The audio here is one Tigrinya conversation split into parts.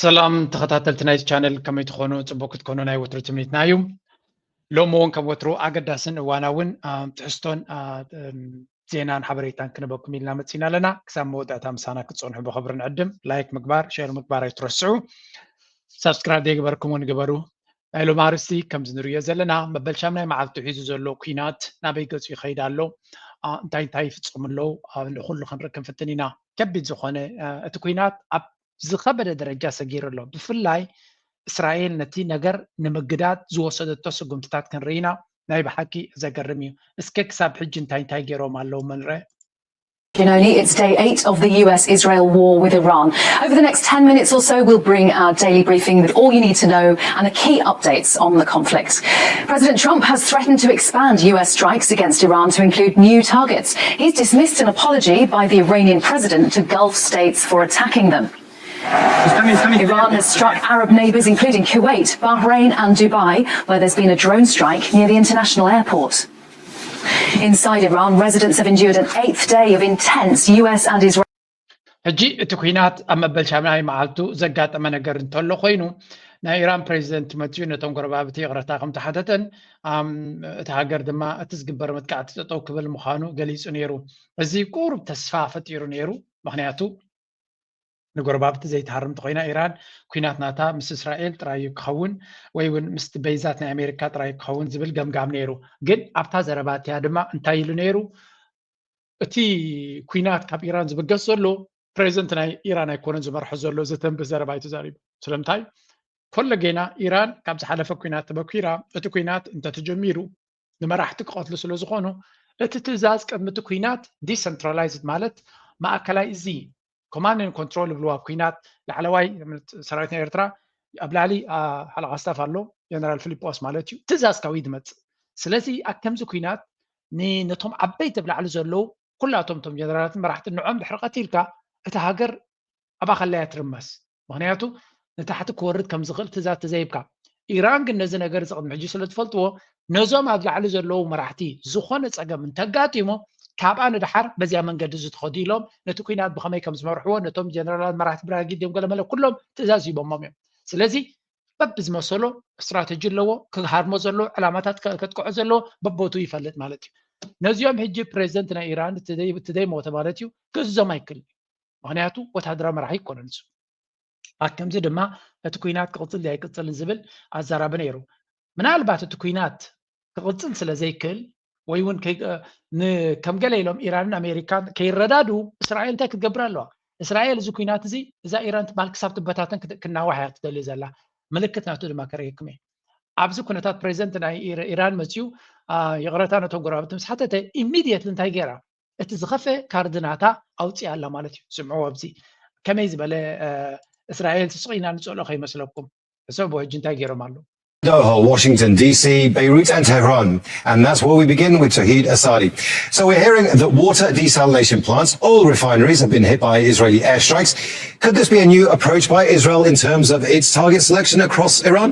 ሰላም ተኸታተልቲ ናይቲ ቻነል፣ ከመይ ትኾኑ? ጽቡቅ ክትኮኑ ናይ ወትሩ ትምኒትና እዩ። ሎሚ እውን ከም ወትሩ ኣገዳስን እዋናውን ትሕዝቶን ዜናን ሓበሬታን ክንበኩም ኢልና መጺና ኣለና። ክሳብ መወዳእታ ምሳና ክትጸንሑ ብኽብሪ ንዕድም። ላይክ ምግባር፣ ሼር ምግባር ኣይትረስዑ። ሳብስክራይብ ዘይገበርኩም እውን ግበሩ። ናይ ሎም ኣርእስቲ ከምዚ ንርእዮ ዘለና፣ መበል ሻምናይ መዓልቱ ሒዙ ዘሎ ኲናት ናበይ ገጹ ይኸይድ ኣሎ? እንታይ እንታይ ይፍጸሙ ኣለዉ? ንኹሉ ክንርኢ ክንፍትን ኢና። ከቢድ ዝኾነ እቲ ኲናት ኣብ ዝኸበደ ደረጃ ሰጊሩ ኣሎ። ብፍላይ እስራኤል ነቲ ነገር ንምግዳድ ዝወሰደቶ ስጉምትታት ክንርኢ ኢና። ናይ ብሓቂ ዘገርም እዩ። እስከ ክሳብ ሕጂ እንታይ እንታይ ገይሮም ኣለዉ መንረ? Only it's day eight of the U S Israel war with Iran. Over the next ten minutes or so, we'll bring our daily briefing with all you need to know and the key updates on the conflict. President Trump has threatened to expand U S strikes against Iran to include new targets. He's dismissed an apology by the Iranian president to Gulf states for attacking them. Iran has struck Arab neighbours, including Kuwait, Bahrain, and Dubai, where there's been a drone strike near the international airport. Inside Iran, residents have endured an eighth day of intense U S and Israel. ሕጂ እቲ ኲናት ኣብ መበል ሻምናይ መዓልቱ ዘጋጠመ ነገር እንተሎ ኮይኑ፣ ናይ ኢራን ፕሬዚደንት መፅዩ ነቶም ጎረባብቲ ይቕረታ ከም ተሓተተን እቲ ሃገር ድማ እቲ ዝግበር መጥቃዕቲ ጠጠው ክብል ምዃኑ ገሊፁ ነይሩ። እዚ ቁሩብ ተስፋ ፈጢሩ ነይሩ። ምክንያቱ ንጎረባብቲ ዘይትሃርም እንተኮይና ኢራን፣ ኲናት ናታ ምስ እስራኤል ጥራይ እዩ ክኸውን ወይ እውን ምስ በይዛት ናይ ኣሜሪካ ጥራይ ክኸውን ዝብል ገምጋም ነይሩ። ግን ኣብታ ዘረባ እቲኣ ድማ እንታይ ኢሉ ነይሩ? እቲ ኲናት ካብ ኢራን ዝብገስ ዘሎ ፕሬዚደንት ናይ ኢራን ኣይኮነን ዝመርሖ ዘሎ ዘተንብህ ዘረባ እዩ ተዛሪቡ። ስለምንታይ? ኮለጌና ኢራን ካብ ዝሓለፈ ኲናት ተበኲራ፣ እቲ ኲናት እንተተጀሚሩ ንመራሕቲ ክቐትሉ ስለ ዝኾኑ፣ እቲ ትእዛዝ ቅድሚ እቲ ኲናት ዲሰንትራላይዝድ ማለት ማእከላይ እዚ ኮማንድ ኮንትሮል ይብልዋ ኣብ ኲናት ላዕለዋይ ሰራዊት ናይ ኤርትራ ኣብ ላዕሊ ሓለቓ ስታፍ ኣሎ ጀነራል ፊሊጶስ ማለት እዩ ትእዛዝ ካብኡ ዝመፅእ። ስለዚ ኣብ ከምዚ ኲናት ነቶም ዓበይቲ ኣብ ላዕሊ ዘለዉ ኩላቶም እቶም ጀነራላትን መራሕትን ንዖም ድሕሪ ቀቲልካ እታ ሃገር ኣብኣ ከላያ ትርመስ። ምክንያቱ ንታሕቲ ክወርድ ከም ዝኽእል ትእዛዝ ተዘይብካ። ኢራን ግን ነዚ ነገር እዚ ቅድሚ ሕጂ ስለ ዝፈልጥዎ ነዞም ኣብ ላዕሊ ዘለዉ መራሕቲ ዝኾነ ፀገም እንተጋጢሞ ካብኣ ንድሓር በዚኣ መንገዲ እዚ ትኸዱ ኢሎም ነቲ ኲናት ብኸመይ ከም ዝመርሕዎ ነቶም ጀነራላት መራሕቲ ብራጊድ እዮም ገለመለ ኩሎም ትእዛዝ ሂቦሞም እዮም። ስለዚ በብዝመሰሎ ስትራተጂ ኣለዎ፣ ክሃርሞ ዘለዎ ዕላማታት ከጥቅዖ ዘለዎ በቦቱ ይፈልጥ ማለት እዩ። ነዚኦም ሕጂ ፕሬዚደንት ናይ ኢራን እቲ ዘይሞተ ማለት እዩ ክእዝዞም ኣይክእል። ምክንያቱ ወታደራዊ መራሒ ይኮነ ንሱ። ኣከምዚ ድማ እቲ ኩናት ክቕፅል ኣይቅፅልን ዝብል ኣዛራቢ ነይሩ። ምናልባት እቲ ኩናት ክቕፅል ስለ ዘይክእል ወይ እውን ከም ገለ ኢሎም ኢራንን ኣሜሪካን ከይረዳዱ እስራኤል እንታይ ክትገብር ኣለዋ? እስራኤል እዚ ኩናት እዚ እዛ ኢራን ትበሃል ክሳብ ትበታተን ክናዋሕ እያ ትደሊ ዘላ። ምልክት ናቱ ድማ ከርእየኩም እየ። ኣብዚ ኩነታት ፕሬዚደንት ናይ ኢራን መፅዩ ይቕረታ ነቶም ጎረባብቲ ምስ ሓተተ ኢሚድየትሊ እንታይ ገይራ? እቲ ዝኸፈ ካርድ ናታ ኣውፅያ ኣላ ማለት እዩ። ስምዕዎ ኣብዚ ከመይ ዝበለ እስራኤል ስቕ ኢና ንፀልኦ ከይመስለኩም። ሕሰብዎ ሕጂ እንታይ ገይሮም ኣለዉ። Doha, Washington, D C, Beirut, and Tehran. And that's where we begin with Tauhid Asadi. So we're hearing that water desalination plants, oil refineries have been hit by Israeli airstrikes. Could this be a new approach by Israel in terms of its target selection across Iran?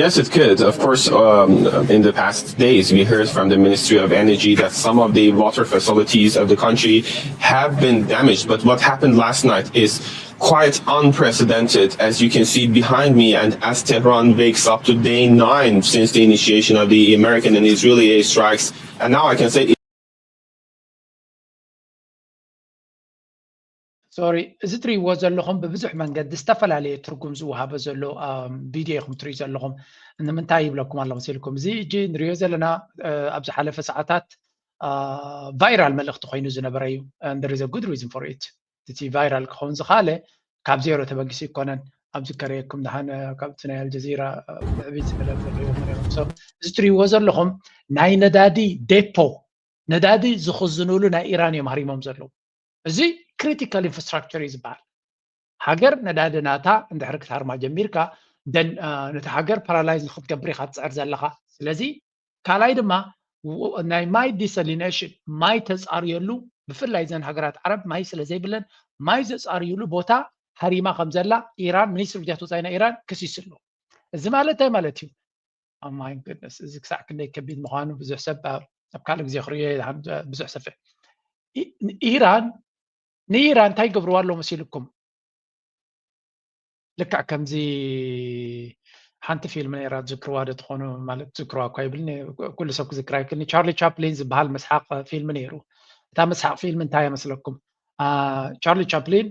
Yes, it could. Of course, um, in the past days, we heard from the Ministry of Energy that some of the water facilities of the country have been damaged. But what happened last night is quite unprecedented, as you can see behind me, and as Tehran wakes up to day nine since the initiation of the American and Israeli airstrikes. And now I can say ሶሪ፣ እዚ ትሪእዎ ዘለኹም ብብዙሕ መንገዲ ዝተፈላለየ ትርጉም ዝወሃበ ዘሎ ቪድዮ ኢኹም ትሪኡ ዘለኹም። ንምንታይ ይብለኩም ኣሎ መሲልኩም? እዚ እጂ ንሪኦ ዘለና ኣብ ዝሓለፈ ሰዓታት ቫይራል መልእኽቲ ኮይኑ ዝነበረ እዩ። There is a good reason for it። እቲ ቫይራል ክኸውን ዝኸኣለ ካብ ዜሮ ተበጊሱ ይኮነን። ኣብዚ ከርእየኩም ደሓን ካብቲ ናይ ኣልጀዚራ ብዕብይ ዝበለ ዝርእዮም ነይሮም። So እዚ ትሪእዎ ዘለኹም ናይ ነዳዲ ዴፖ፣ ነዳዲ ዝኽዝኑሉ ናይ ኢራን እዮም ሃሪሞም ዘለዉ። እዚ ክሪቲካል ኢንፍራስትራክቸር እዩ ዝበሃል። ሃገር ነዳዲ ናታ እንድሕሪ ክትሃርማ ጀሚርካ ነቲ ሃገር ፓራላይዝ ንክትገብር ኢካ ትፅዕር ዘለካ። ስለዚ ካልኣይ ድማ ናይ ማይ ዲሰሊኔሽን ማይ ተፃርየሉ ብፍላይ ዘን ሃገራት ዓረብ ማይ ስለ ዘይብለን ማይ ዘፃርዩሉ ቦታ ሃሪማ ከም ዘላ ኢራን ሚኒስትሪ ጉዳያት ወፃኢ ናይ ኢራን ከሲሱ ኣሎ። እዚ ማለት እንታይ ማለት እዩ? Oh my goodness፣ እዚ ክሳዕ ክንደይ ከቢድ ምዃኑ ብዙሕ ሰብ ኣብ ካልእ ግዜ ክርእዮ ብዙሕ ሰፊሕ። ኢራን ንኢራን እንታይ ይገብርዋ ኣሎ መሲልኩም? ልክዕ ከምዚ ሓንቲ ፊልም ነይራ፣ ትዝክርዋ ዶ ትኾኑ? ማለት ትዝክርዋ እኳ ይብልኒ፣ ኩሉ ሰብ ክዝክራ ይክእልኒ። ቻርሊ ቻፕሊን ዝበሃል መስሓቕ ፊልም ነይሩ። እታ መስሓቕ ፊልም እንታይ እያ መስለኩም? ቻርሊ ቻፕሊን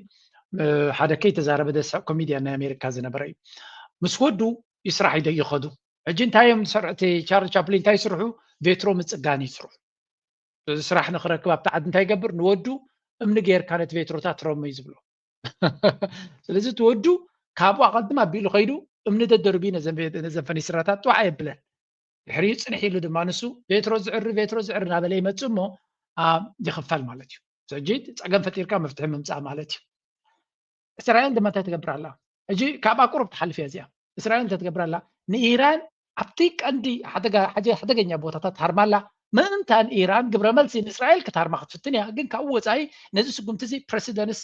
ሓደ ከይተዛረበ ዘስሕቕ ኮሚድያን ናይ ኣሜሪካ ዝነበረ እዩ። ምስ ወዱ ይስራሕ ይደ ይኸዱ። ሕጂ እንታይ እዮም ዝሰርሑ? እቲ ቻርሊ ቻፕሊን እንታይ ይስርሑ? ቬትሮ ምፅጋን ይስርሑ። እዚ ስራሕ ንክረክብ ኣብቲ ዓዲ እንታይ ይገብር? ንወዱ እምኒ ጌርካ ነቲ ቬትሮታት ረሙ እዩ ዝብሎ። ስለዚ እቲ ወዱ ካብኡ ኣቐድም ኣቢሉ ከይዱ እምኒ ደደርቢ ነዘን ፈኒስትራታት ጥዋዕ የብለን። ድሕሪኡ ፅንሕ ኢሉ ድማ ንሱ ቬትሮ ዝዕሪ ቬትሮ ዝዕሪ እናበለ ይመፅእ እሞ ይኽፈል ማለት እዩ። ሕጂ ፀገም ፈጢርካ መፍትሒ ምምፃእ ማለት እዩ። እስራኤል ድማ እንታይ ትገብር ኣላ? ሕጂ ካብኣ ቁሩብ ትሓልፍ እያ እዚኣ። እስራኤል እንታይ ትገብር ኣላ? ንኢራን ኣብቲ ቀንዲ ሓደገኛ ቦታታት ትሃርማ ኣላ። ምእንታን ኢራን ግብረ መልሲ ንእስራኤል ክትሃርማ ክትፍትን እያ። ግን ካብኡ ወፃኢ ነዚ ስጉምቲ እዚ ፕረሲደንስ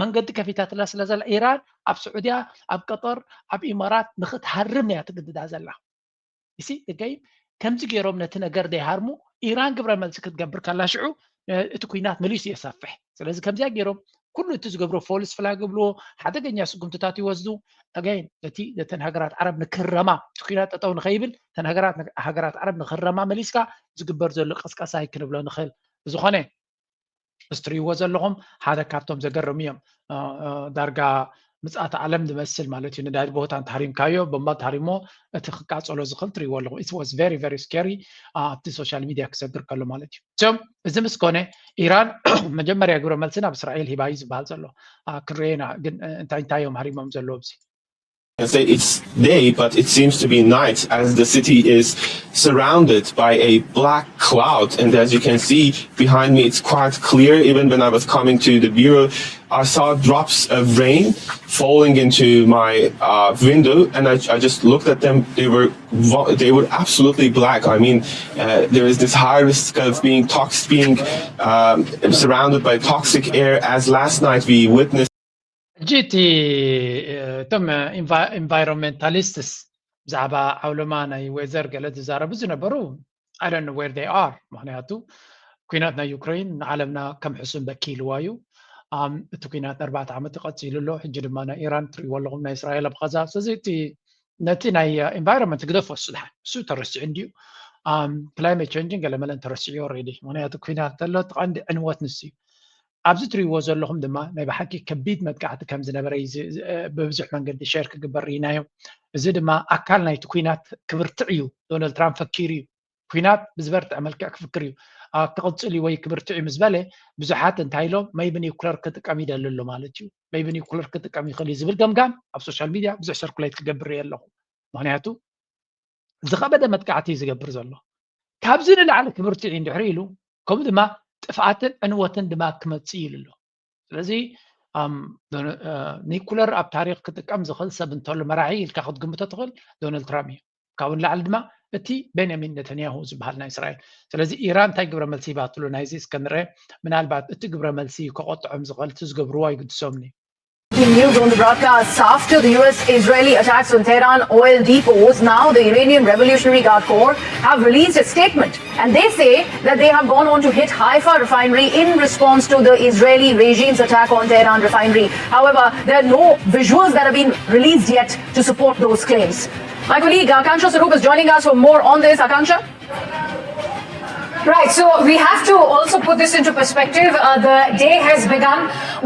መንገዲ ከፊታትላ ስለ ዘላ ኢራን ኣብ ስዑድያ፣ ኣብ ቀጠር፣ ኣብ ኢማራት ንክትሃርም እያ ትግድዳ ዘላ። ይሲ እገይ ከምዚ ገይሮም ነቲ ነገር ደይሃርሙ ኢራን ግብረ መልሲ ክትገብር ከላ ሽዑ እቲ ኩናት መሊሱ የሳፍሕ። ስለዚ ከምዚያ ገይሮም ኩሉ እቲ ዝገብሮ ፎልስ ፍላግ ይብልዎ ሓደገኛ ስጉምትታት ይወስዱ። ኣገይን እቲ ነተን ሃገራት ዓረብ ንክረማ እቲ ኩናት ጠጠው ንኸይብል እተን ሃገራት ዓረብ ንክረማ መሊስካ ዝግበር ዘሎ ቀስቀሳ ክንብሎ ንኽእል። ብዝኾነ እዚ ትሪእዎ ዘለኹም ሓደ ካብቶም ዘገርሙ እዮም። ዳርጋ ምፅኣት ዓለም ዝመስል ማለት እዩ። ነዳዲ ቦታ እንተሃሪምካዮ፣ ቦምባ እንተሃሪሞ እቲ ክቃፀሎ ዝኽእል ትሪእዎ ኣለኹም። It was very very scary ኣብቲ ሶሻል ሚድያ ክሰግር ከሎ ማለት እዩ። So እዚ ምስ ኮነ ኢራን መጀመርያ ግብረ መልሲ ናብ እስራኤል ሂባ እዩ ዝበሃል ዘሎ። ክንርኤና ግን እንታይ እንታይ እዮም ሃሪሞም ዘለዎ ኣብዚ It's day, but it seems to be night as the city is surrounded by a black cloud. And as you can see behind me, it's quite clear. Even when I was coming to the bureau, I saw drops of rain falling into my uh, window, and I, I just looked at them. They were they were absolutely black. I mean, uh, there is this high risk of being toxic, being um, surrounded by toxic air, as last night we witnessed. ሕጂ እቲ እቶም ኢንቫይሮንሜንታሊስትስ ብዛዕባ ዓውሎማ ናይ ዌዘር ገለ ዝዛረቡ ዝነበሩ I don't know where they are። ምክንያቱ ኩናት ናይ ዩክሬን ንዓለምና ከም ሕሱም በኪልዋ እዩ። እቲ ኩናት ኣርባዕተ ዓመት ተቐፂሉ ኣሎ። ሕጂ ድማ ናይ ኢራን ትሪእዎ ኣለኹም ናይ እስራኤል ኣብ ቐዛ። ስለዚ እቲ ነቲ ናይ ኢንቫይሮንመንት ግደፎ እሱ ድሓን እሱ ተረሲዑ እንድዩ። ክላይሜት ቸንጅን ገለመለን ተረሲዑ ኦልሬዲ። ምክንያቱ ኩናት ተሎ እቲ ቀንዲ ዕንወት ንሱ እዩ። ኣብዚ ትሪእዎ ዘለኹም ድማ ናይ ብሓቂ ከቢድ መጥቃዕቲ ከም ዝነበረ ብብዙሕ መንገዲ ሸር ክግበር ርኢናዮ። እዚ ድማ ኣካል ናይቲ ኩናት ክብርትዕ እዩ። ዶናልድ ትራምፕ ፈኪሩ እዩ። ኩናት ብዝበርትዐ መልክዕ ክፍክር እዩ። ክቕፅል እዩ ወይ ክብርትዕ እዩ ምስ በለ ብዙሓት እንታይ ኢሎም maybe ኒውክለር ክጥቀም ይደሊ ኣሎ ማለት እዩ። Maybe ኒውክለር ክጥቀም ይኽእል እዩ ዝብል ገምጋም ኣብ ሶሻል ሚድያ ብዙሕ ሰርኩሌት ክገብር ርእ ኣለኹ። ምክንያቱ ዝኸበደ መጥቃዕቲ እዩ ዝገብር ዘሎ። ካብዚ ንላዕሊ ክብርትዕ እዩ እንድሕሪ ኢሉ ከምኡ ድማ ጥፍኣትን ዕንወትን ድማ ክመፅእ ኢሉ ኣሎ። ስለዚ ኒኩለር ኣብ ታሪክ ክጥቀም ዝኽእል ሰብ እንተሎ መራሒ ኢልካ ክትግምቶ ትኽእል ዶናልድ ትራምፕ እዩ። ካብኡ ንላዕሊ ድማ እቲ ቤንያሚን ነተንያሁ ዝበሃል ናይ እስራኤል። ስለዚ ኢራን እንታይ ግብረ መልሲ ሂባትሉ ናይዚ እስከ ንርአ። ምናልባት እቲ ግብረ መልሲ ከቆጥዖም ዝኽእል እቲ ዝገብርዎ ኣይግድሶምን እዩ። News on the broadcasts after the U S Israeli attacks on Tehran oil depots. Now the Iranian Revolutionary Guard Corps have released a statement and they say that they have gone on to hit Haifa refinery in response to the Israeli regime's attack on Tehran refinery. However, there are no visuals that have been released yet to support those claims. My colleague Akanksha Sarup is joining us for more on this. Akanksha? Right, so we have to also put this into perspective. Uh, the day has begun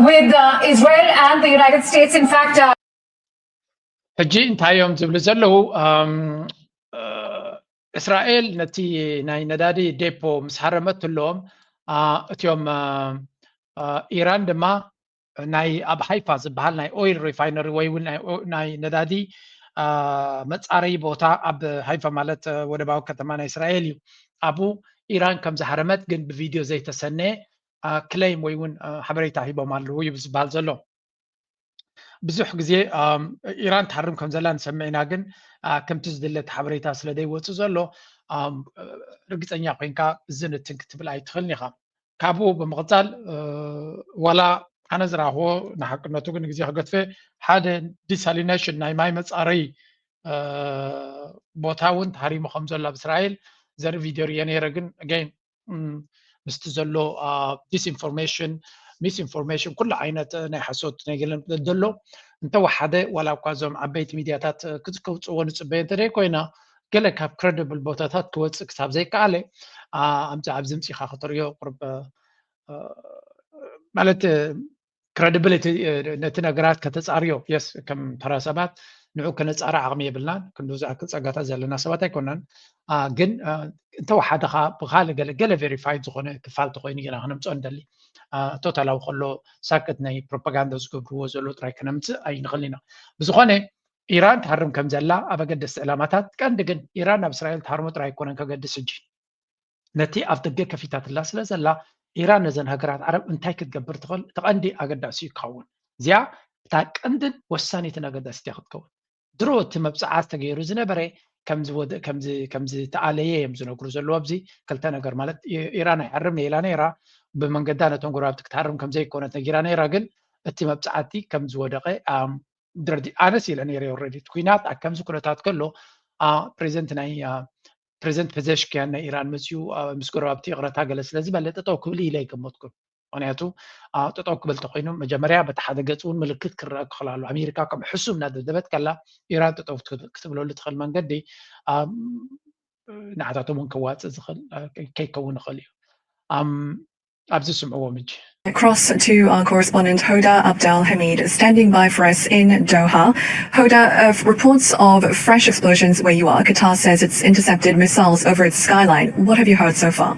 with uh, Israel and the United States. In fact, uh, ሕጂ እንታይ እዮም ዝብሉ ዘለዉ? እስራኤል ነቲ ናይ ነዳዲ ዴፖ ምስ ሃረመትሎም እቲኦም ኢራን ድማ ናይ ኣብ ሃይፋ ዝበሃል ናይ ኦይል ሪፋይነሪ ወይ እውን ናይ ነዳዲ መፃረይ ቦታ ኣብ ሃይፋ ማለት ወደባዊ ከተማ ናይ እስራኤል እዩ። ኣብኡ ኢራን ከም ዝሃረመት ግን ብቪድዮ ዘይተሰነየ ክለይም ወይ እውን ሓበሬታ ሂቦም ኣለዉ እዩ ዝበሃል ዘሎ። ብዙሕ ግዜ ኢራን ትሃርም ከም ዘላ ንሰምዕ ኢና፣ ግን ከምቲ ዝድለ እቲ ሓበሬታ ስለ ዘይወፅእ ዘሎ ርግፀኛ ኮይንካ ዝንትን ክትብል ኣይትኽእልን ኢኻ። ካብኡ ብምቕፃል ዋላ ኣነ ዝረኣኽዎ ንሓቅነቱ ግን ግዜ ክገድፈ ሓደ ዲሳሊኔሽን ናይ ማይ መፃረይ ቦታ እውን ተሃሪሙ ከም ዘሎ ኣብ እስራኤል ዘርኢ ቪድዮ ርየ ነይረ። ግን ኣገይን ምስቲ ዘሎ ዲስኢንፎርሜሽን ሚስኢንፎርሜሽን፣ ኩሉ ዓይነት ናይ ሓሶት ናይ ገለን ዘሎ እንተወሓደ፣ ዋላ እኳ እዞም ዓበይቲ ሚድያታት ክውፅዎ ንፅበዮ እንተደይ ኮይና፣ ገለ ካብ ክረዲብል ቦታታት ክወፅእ ክሳብ ዘይከኣለ፣ ኣብዚ ኣብዚ ምፅኻ ከተርእዮ ቁርብ ማለት ክረዲብሊቲ ነቲ ነገራት ከተፃርዮ፣ የስ፣ ከም ተራ ሰባት ንዑ ከነፃሪ ዓቕሚ የብልናን። ክንዱ ዝኣክል ፀጋታት ዘለና ሰባት ኣይኮናን። ግን እንተወሓደኻ ብካልእ ገለ ገለ ቬሪፋይድ ዝኾነ ክፋል ተኮይኑ ኢና ክነምፅኦ ንደሊ። ቶታላዊ ከሎ ሳቅት ናይ ፕሮፓጋንዳ ዝገብርዎ ዘሎ ጥራይ ከነምፅእ ኣይንኽእል ኢና። ብዝኾነ ኢራን ትሃርም ከም ዘላ ኣብ ኣገደስቲ ዕላማታት፣ ቀንዲ ግን ኢራን ናብ እስራኤል ትሃርሞ ጥራይ ኣይኮነን ከገድስ። ሕጂ ነቲ ኣብ ደገ ከፊታትላ ስለ ዘላ፣ ኢራን ነዘን ሃገራት ዓረብ እንታይ ክትገብር ትኽእል እቲ ቀንዲ ኣገዳሲ እዩ ክኸውን። እዚኣ እታ ቀንድን ወሳኒትን ኣገዳሲት እያ ክትከውን። ድሮ እቲ መብፅዓ ዝተገይሩ ዝነበረ ከምዝተኣለየ እዮም ዝነግሩ ዘለዉ። ኣብዚ ክልተ ነገር ማለት ኢራን ኣይሓርም ነይላ ነይራ፣ ብመንገዳ ነቶም ጎረባብቲ ክትሃርም ከምዘይኮነት ነጊራ ነይራ። ግን እቲ መብፅዓቲ ከምዝወደቀ ድረዲ ኣነስ ኢለ ነይረ። ኦልሬዲ እቲ ኩናት ኣብ ከምዚ ኩነታት ከሎ ፕሬዚደንት ናይ ፕሬዚደንት ፔዜሽኪያን ናይ ኢራን መፅኡ ምስ ጎረባብቲ ይቕረታ ገለ ስለ ዝበለ ጠጠው ክብል ኢለ ኣይገመትኩን። ምክንያቱ ጠጠው ክብል ተኮይኑ መጀመርያ በቲ ሓደ ገፅ እውን ምልክት ክረአ ክኽእል ኣሎ። ኣሜሪካ ከም ሕሱም እናደብደበት ከላ ኢራን ጠጠው ክትብለሉ ትኽእል መንገዲ ንዓታቶም እውን ከዋፅእ ዝኽእል ከይከውን ይኽእል እዩ። ኣብዚ ስምዕዎም ሕጂ። Across to our correspondent Hoda Abdel Hamid, standing by for us in Doha. Hoda, uh, reports of fresh explosions where you are. Qatar says it's intercepted missiles over its skyline. What have you heard so far?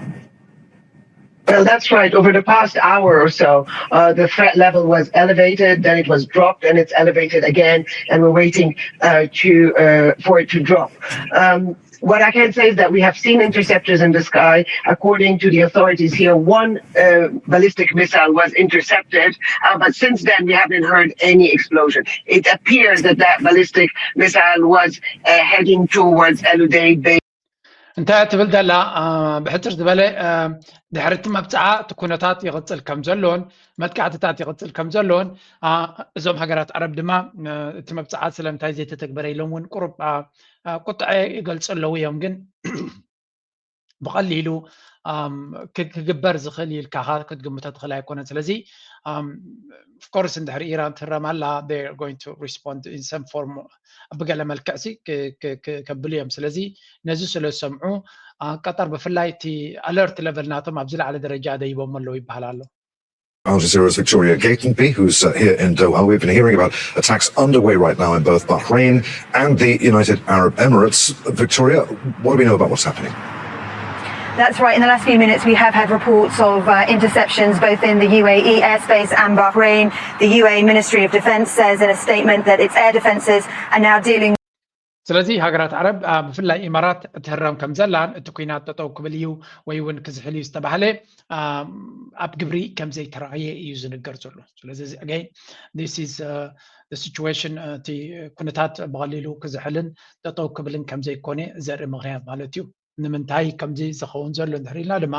Well, that's right. Over the past hour or so, uh, the threat level was elevated, then it was dropped, and it's elevated again, and we're waiting uh, to uh, for it to drop. Um, what I can say is that we have seen interceptors in the sky. According to the authorities here, one uh, ballistic missile was intercepted, uh, but since then we haven't heard any explosion. It appears that that ballistic missile was uh, heading towards Al Udeid Bay. እንታይ ትብል ዘላ? ብሕፅር ዝበለ ድሕሪ እቲ መብፅዓ እቲ ኩነታት ይቕፅል ከም ዘሎን መጥቃዕትታት ይቕፅል ከም ዘሎን፣ እዞም ሃገራት ዓረብ ድማ እቲ መብፅዓ ስለምንታይ ዘይተተግበረ ኢሎም እውን ቁሩብ ቁጥዐ ይገልፁ ኣለዉ እዮም። ግን ብቐሊሉ ክግበር ዝኽእል ኢልካ ክትግምቶ ትኽእል ኣይኮነን። ስለዚ ኦፍኮርስ እንድሕሪ ኢራን ትህረም ኣላ፣ they are going to respond in some form፣ ብገለ መልክዕ ሲ ከብሉ እዮም። ስለዚ ነዚ ስለ ዝሰምዑ ቀጠር ብፍላይ እቲ ኣለርት ለቨል ናቶም ኣብ ዝለዓለ ደረጃ ደይቦም ኣለዉ ይበሃል ኣሎ። Al Jazeera's Victoria Gatenby, who's uh, here in Doha. We've been hearing about attacks underway right now in both Bahrain and the United Arab Emirates. Victoria, what do we know about what's happening? That's right. In the last few minutes, we have had reports of uh, interceptions both in the U A E airspace and Bahrain. The U A E Ministry of Defense says in a statement that its air defenses are now dealing ስለዚ ሃገራት ዓረብ ብፍላይ ኢማራት ትህረም ከም ዘላን እቲ ኩናት ጠጠው ክብል እዩ ወይ እውን ክዝሕል እዩ ዝተባህለ ኣብ ግብሪ ከም ዘይተረኣየ እዩ ዝንገር ዘሎ። ስለዚ again this is situation፣ እቲ ኩነታት ብቐሊሉ ክዝሕልን ጠጠው ክብልን ከም ዘይኮነ ዘርኢ ምክንያት ማለት እዩ። ንምንታይ ከምዚ ዝኸውን ዘሎ እንድሕር ኢልና ድማ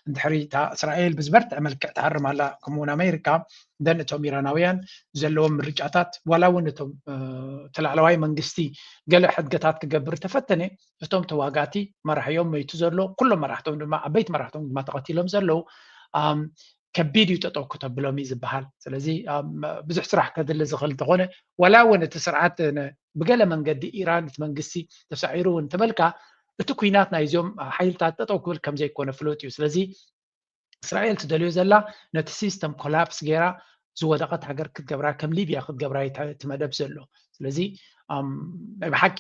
እንድሕሪ እታ እስራኤል ብዝበርትዐ መልክዕ ትሃርም ኣላ፣ ከምኡውን ኣሜሪካ ደን እቶም ኢራናውያን ዘለዎም ምርጫታት ዋላ እውን እቶም ተላዕለዋይ መንግስቲ ገለ ሕድገታት ክገብር ተፈተነ፣ እቶም ተዋጋእቲ መራሕዮም መይቱ ዘሎ፣ ኩሎም መራሕቶም ድማ ዓበይቲ መራሕቶም ድማ ተቐቲሎም ዘለዉ ከቢድ እዩ ጠጠው ክተብሎም እዩ ዝበሃል። ስለዚ ብዙሕ ስራሕ ከድሊ ዝኽእል እንተኾነ ዋላ እውን እቲ ስርዓት ብገለ መንገዲ ኢራን እቲ መንግስቲ ተሳዒሩ እውን እንተበልካ እቲ ኩናት ናይዞም ሓይልታት ጠጠው ክብል ከም ዘይኮነ ፍሉጥ እዩ። ስለዚ እስራኤል ትደልዮ ዘላ ነቲ ሲስተም ኮላፕስ ገይራ ዝወደቐት ሃገር ክትገብራ ከም ሊብያ ክትገብራ እዩ እቲ መደብ ዘሎ። ስለዚ ናይ ብሓቂ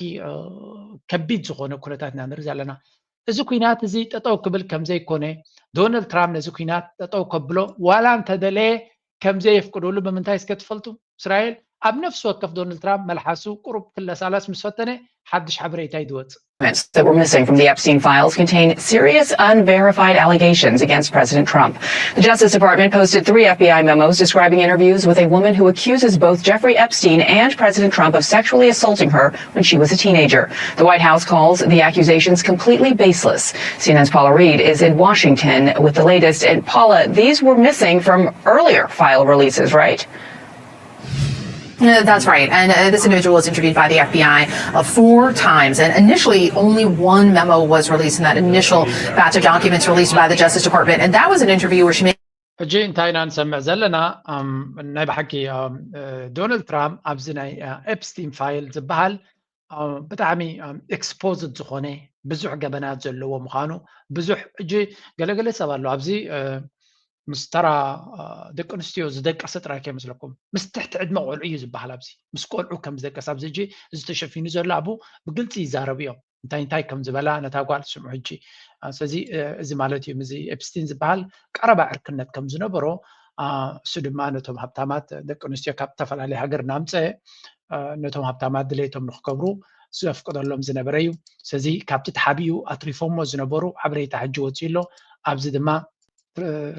ከቢድ ዝኾነ ኩነታት ኢና ንርኢ ዘለና። እዚ ኩናት እዚ ጠጠው ክብል ከም ዘይኮነ ዶናልድ ትራምፕ ነዚ ኩናት ጠጠው ከብሎ ዋላ እንተደለየ ከም ዘየፍቅዱሉ ብምንታይ እስከ ትፈልጡ? እስራኤል ኣብ ነፍሲ ወከፍ ዶናልድ ትራምፕ መልሓሱ ቁሩብ ክለሳለስ ምስ ፈተነ ሓድሽ ሓበሬታ እዩ ዝወፅእ። That were missing from the Epstein files contain serious unverified allegations against President Trump. The Justice Department posted three F B I memos describing interviews with a woman who accuses both Jeffrey Epstein and President Trump of sexually assaulting her when she was a teenager. The White House calls the accusations completely baseless. C N N's Paula Reed is in Washington with the latest. And Paula, these were missing from earlier file releases, right? Uh, that's right. And uh, this individual was interviewed by the F B I uh, four times. And initially, only one memo was released in that initial batch of documents released by the Justice Department. And that was an interview where she made ሕጂ እንታይ ኢና ንሰምዕ ዘለና? ናይ ብሓቂ ዶናልድ ትራምፕ ኣብዚ ናይ ኤፕስቲን ፋይል ዝበሃል ብጣዕሚ ኤክስፖዝድ ዝኾነ ብዙሕ ገበናት ዘለዎ ምዃኑ ብዙሕ። ሕጂ ገለገለ ሰብ ኣሎ ኣብዚ ምስ ተራ ደቂ ኣንስትዮ ዝደቀሰ ጥራይ ከይመስለኩም፣ ምስ ትሕቲ ዕድመ ቆልዑ እዩ ዝበሃል። ኣብዚ ምስ ቆልዑ ከም ዝደቀስ ኣብዚ ሕጂ እዚ ተሸፊኑ ዘሎ ኣብኡ ብግልፂ ይዛረቡ እዮም። እንታይ እንታይ ከም ዝበላ ነታ ጓል ስምዑ ሕጂ። ስለዚ እዚ ማለት እዩ፣ እዚ ኤፕስቲን ዝበሃል ቀረባ ዕርክነት ከም ዝነበሮ፣ እሱ ድማ ነቶም ሃብታማት ደቂ ኣንስትዮ ካብ ዝተፈላለየ ሃገር እናምፀ ነቶም ሃብታማት ድሌቶም ንክገብሩ ዘፍቅደሎም ዝነበረ እዩ። ስለዚ ካብቲ ተሓቢኡ ኣትሪፎሞ ዝነበሩ ሓበሬታ ሕጂ ወፂኡ ኣሎ። ኣብዚ ድማ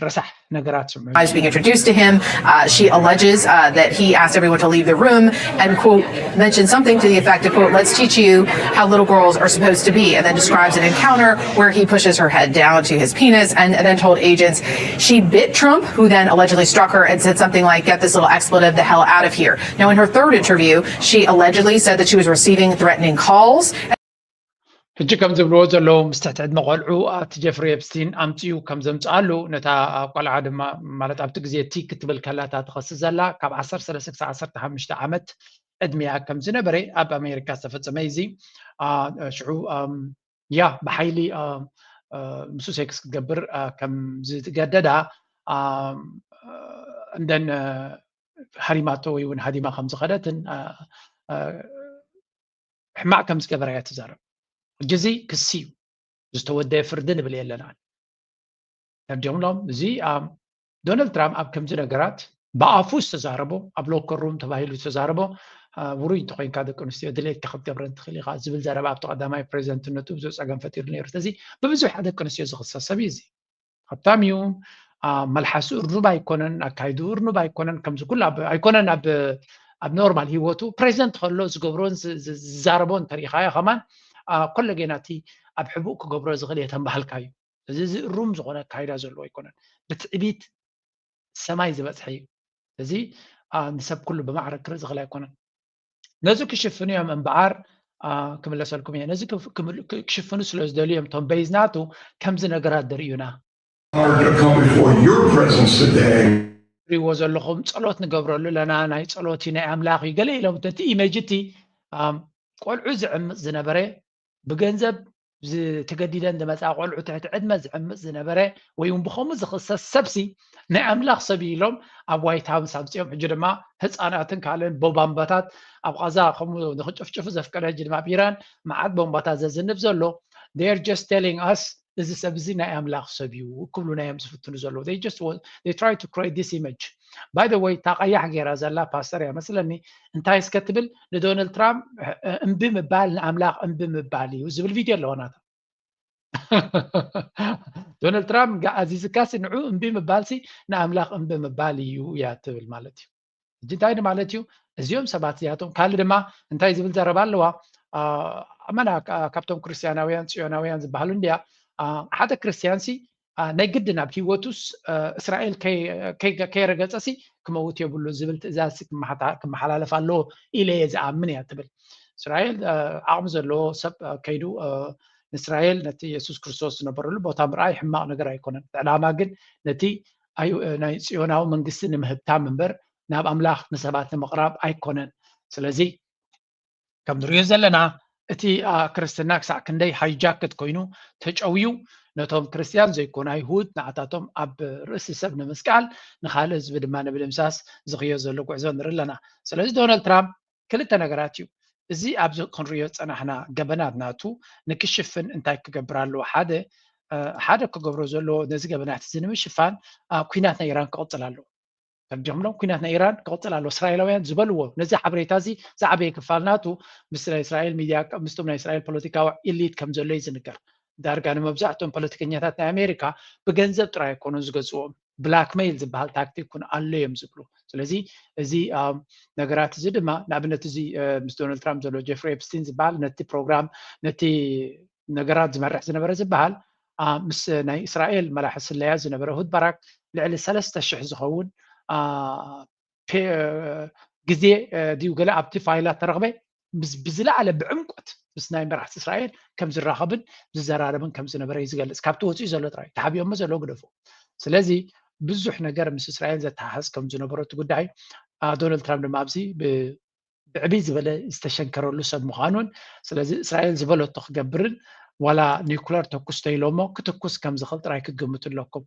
ረሳሕ ነገራት ስምዑ። As being introduced to him, uh, she alleges uh, that he asked everyone to leave the room and, quote, mentioned something to the effect of, quote, "Let's teach you how little girls are supposed to be," and then describes an encounter where he pushes her head down to his penis and, and then told agents she bit Trump, who then allegedly struck her and said something like, "Get this little expletive the hell out of here." Now, in her third interview, she allegedly said that she was receiving threatening calls. ሕጂ ከም ዝብልዎ ዘለዉ ምስ ትሕቲ ዕድመ ቆልዑ እቲ ጀፍሪ ኤፕስቲን ኣምፅኡ ከም ዘምፅኣሉ ነታ ቆልዓ ድማ ማለት ኣብቲ ግዜ እቲ ክትብል ከላ እታ ትኸስስ ዘላ ካብ ዓሰርተ ሰለስተ ክሳብ ዓሰርተ ሓሙሽተ ዓመት ዕድሚኣ ከም ዝነበረ ኣብ ኣሜሪካ ዝተፈፀመ እዩ። እዚ ሽዑ ያ ብሓይሊ ምስኡ ሴክስ ክትገብር ከም ዝተገደዳ እንደን ሃዲማቶ ወይ እውን ሃዲማ ከም ዝኸደትን ሕማቕ ከም ዝገበራ እያ ትዛረብ። ሕጂ እዚ ክሲ እዩ፣ ዝተወደየ ፍርዲ ንብል የለናን። ተርዲምሎም እዚ ዶናልድ ትራምፕ ኣብ ከምዚ ነገራት ብኣፉ ዝተዛረቦ ኣብ ሎከር ሩም ተባሂሉ ዝተዛረቦ ውሩይ እንተኮይንካ ደቂ ኣንስትዮ ድሌትካ ክትገብረን ትኽእል ኢኻ ዝብል ዘረባ ኣብቲ ቀዳማይ ፕሬዚደንትነቱ ብዙሕ ፀገም ፈጢሩ ነይሩ። ስለዚ ብብዙሕ ደቂ ኣንስትዮ ዝኽሰስ ሰብ እዩ እዚ። ሃብታም እዩ፣ መልሓሱ እርኑብ ኣይኮነን፣ ኣካይድኡ እርኑብ ኣይኮነን፣ ከምዚ ኩሉ ኣይኮነን ኣብ ኖርማል ሂወቱ ፕሬዚደንት ከሎ ዝገብሮን ዝዛረቦን እንተሪኢኻዮ ከማን ኮለጌና እቲ ኣብ ሕቡእ ክገብሮ ዝኽእል እየ ተንባሃልካ እዩ። እዚ ዝእሩም ዝኾነ ኣካይዳ ዘለዎ ኣይኮነን። ብትዕቢት ሰማይ ዝበፅሐ እዩ። እዚ ንሰብ ኩሉ ብማዕረ ክርኢ ዝኽእል ኣይኮነን። ነዚ ክሽፍኑ እዮም እምበኣር ክምለሰልኩም እየ። ነዚ ክሽፍኑ ስለ ዝደልዩ እዮም እቶም በይዝ ናቱ ከምዚ ነገራት ደርእዩና። ሪዎ ዘለኹም ጸሎት ንገብረሉ ኣለና፣ ናይ ጸሎት እዩ፣ ናይ ኣምላኽ እዩ ገለ ኢሎም ነቲ ኢሜጅ እቲ ቆልዑ ዝዕምጽ ዝነበረ ብገንዘብ ተገዲደን ዝመፃ ቆልዑ ትሕቲ ዕድመ ዝዕምፅ ዝነበረ ወይ እውን ብኸምኡ ዝኽሰስ ሰብሲ ናይ ኣምላኽ ሰብ እዩ ኢሎም ኣብ ዋይት ሃውስ ኣምፅኦም። ሕጂ ድማ ህፃናትን ካልእን ቦባምባታት ኣብ ቓዛ ከምኡ ንክጭፍጭፉ ዘፍቀደ ሕጂ ድማ ኣብ ኢራን መዓት ቦምባታት ዘዝንብ ዘሎ they're just telling us እዚ ሰብ እዚ ናይ ኣምላኽ ሰብ እዩ ክብሉና እዮም ዝፍትኑ ዘለዉ። They try to create this image. By the way እታ ቀያሕ ገይራ ዘላ ፓስተር እያ መስለኒ እንታይ እስከ ትብል ንዶናልድ ትራምፕ እምቢ ምባል ንኣምላኽ እምቢ ምባል እዩ ዝብል ቪድዮ ኣለዎ ናታ። ዶናልድ ትራምፕ ኣዚዝካሲ ንዑ እምቢ ምባልሲ ንኣምላኽ እምቢ ምባል እዩ እያ ትብል ማለት እዩ። ሕጂ እንታይ ማለት እዩ? እዚኦም ሰባት እዚኣቶም ካልእ ድማ እንታይ ዝብል ዘረባ ኣለዋ? ኣመና ካብቶም ክርስትያናውያን ፅዮናውያን ዝበሃሉ እንድያ ሓደ ክርስትያንሲ ናይ ግድን ኣብ ሂወቱስ እስራኤል ከይረገፀሲ ክመውት የብሉ ዝብል ትእዛዝ ክመሓላለፍ ኣለዎ ኢለ እየ ዝኣምን እያ ትብል። እስራኤል ዓቕሚ ዘለዎ ሰብ ከይዱ ንእስራኤል ነቲ የሱስ ክርስቶስ ዝነበረሉ ቦታ ምርኣይ ሕማቕ ነገር ኣይኮነን። ዕላማ ግን ነቲ ናይ ጽዮናዊ መንግስቲ ንምህብታም እምበር ናብ ኣምላኽ ንሰባት ንምቕራብ ኣይኮነን። ስለዚ ከም ንሪኦ ዘለና እቲ ክርስትና ክሳዕ ክንደይ ሃይጃክት ኮይኑ ተጨውዩ ነቶም ክርስትያን ዘይኮኑ ኣይሁድ ንዓታቶም ኣብ ርእሲ ሰብ ንምስቃል ንኻልእ ህዝቢ ድማ ንምድምሳስ ዝኽዮ ዘሎ ጉዕዞ ንርኢ ኣለና። ስለዚ ዶናልድ ትራምፕ ክልተ ነገራት እዩ። እዚ ኣብዚ ክንሪኦ ዝጸናሕና ገበናት ናቱ ንክሽፍን እንታይ ክገብር ኣለዎ? ሓደ ሓደ ክገብሮ ዘለዎ ነዚ ገበናት እዚ ንምሽፋን ኩናት ናይ ኢራን ክቕጽል ኣለዎ። ተርዲምሎም ኩናት ናይ ኢራን ክቕጽል ኣለዎ። እስራኤላውያን ዝበልዎ ነዚ ሓበሬታ እዚ ዝዓበየ ክፋል ናቱ ምስ ናይ እስራኤል ሚድያ ምስቶም ናይ እስራኤል ፖለቲካዊ ኢሊት ከም ዘሎ እዩ ዝንገር። ዳርጋ ንመብዛሕትኦም ፖለቲከኛታት ናይ ኣሜሪካ ብገንዘብ ጥራይ ኣይኮኑን ዝገዝእዎም፣ ብላክሜይል ዝበሃል ታክቲክ እውን ኣሎ እዮም ዝብሉ። ስለዚ እዚ ነገራት እዚ ድማ ንኣብነት እዚ ምስ ዶናልድ ትራምፕ ዘሎ ጀፍሪ ኤፕስቲን ዝበሃል ነቲ ፕሮግራም ነቲ ነገራት ዝመርሕ ዝነበረ ዝበሃል ምስ ናይ እስራኤል መራሒ ስለያ ዝነበረ እሁድ ባራክ ልዕሊ ሰለስተ ሽሕ ዝኸውን ግዜ ድዩ ገለ ኣብቲ ፋይላት ተረኽበ ብዝለዓለ ብዕምቆት ምስ ናይ መራሕቲ እስራኤል ከም ዝራኸብን ዝዘራረብን ከም ዝነበረ እዩ ዝገልጽ። ካብቲ ወፂኡ ዘሎ ጥራይ ተሓቢኦሞ ዘሎ ግደፎ። ስለዚ ብዙሕ ነገር ምስ እስራኤል ዘተሓሕዝ ከም ዝነበሮ እቲ ጉዳይ፣ ዶናልድ ትራምፕ ድማ ኣብዚ ብዕብይ ዝበለ ዝተሸንከረሉ ሰብ ምዃኑን፣ ስለዚ እስራኤል ዝበለቶ ክገብርን ዋላ ኒኩለር ተኩስ ተይሎሞ ክትኩስ ከም ዝኽእል ጥራይ ክትግምቱ ኣለኩም።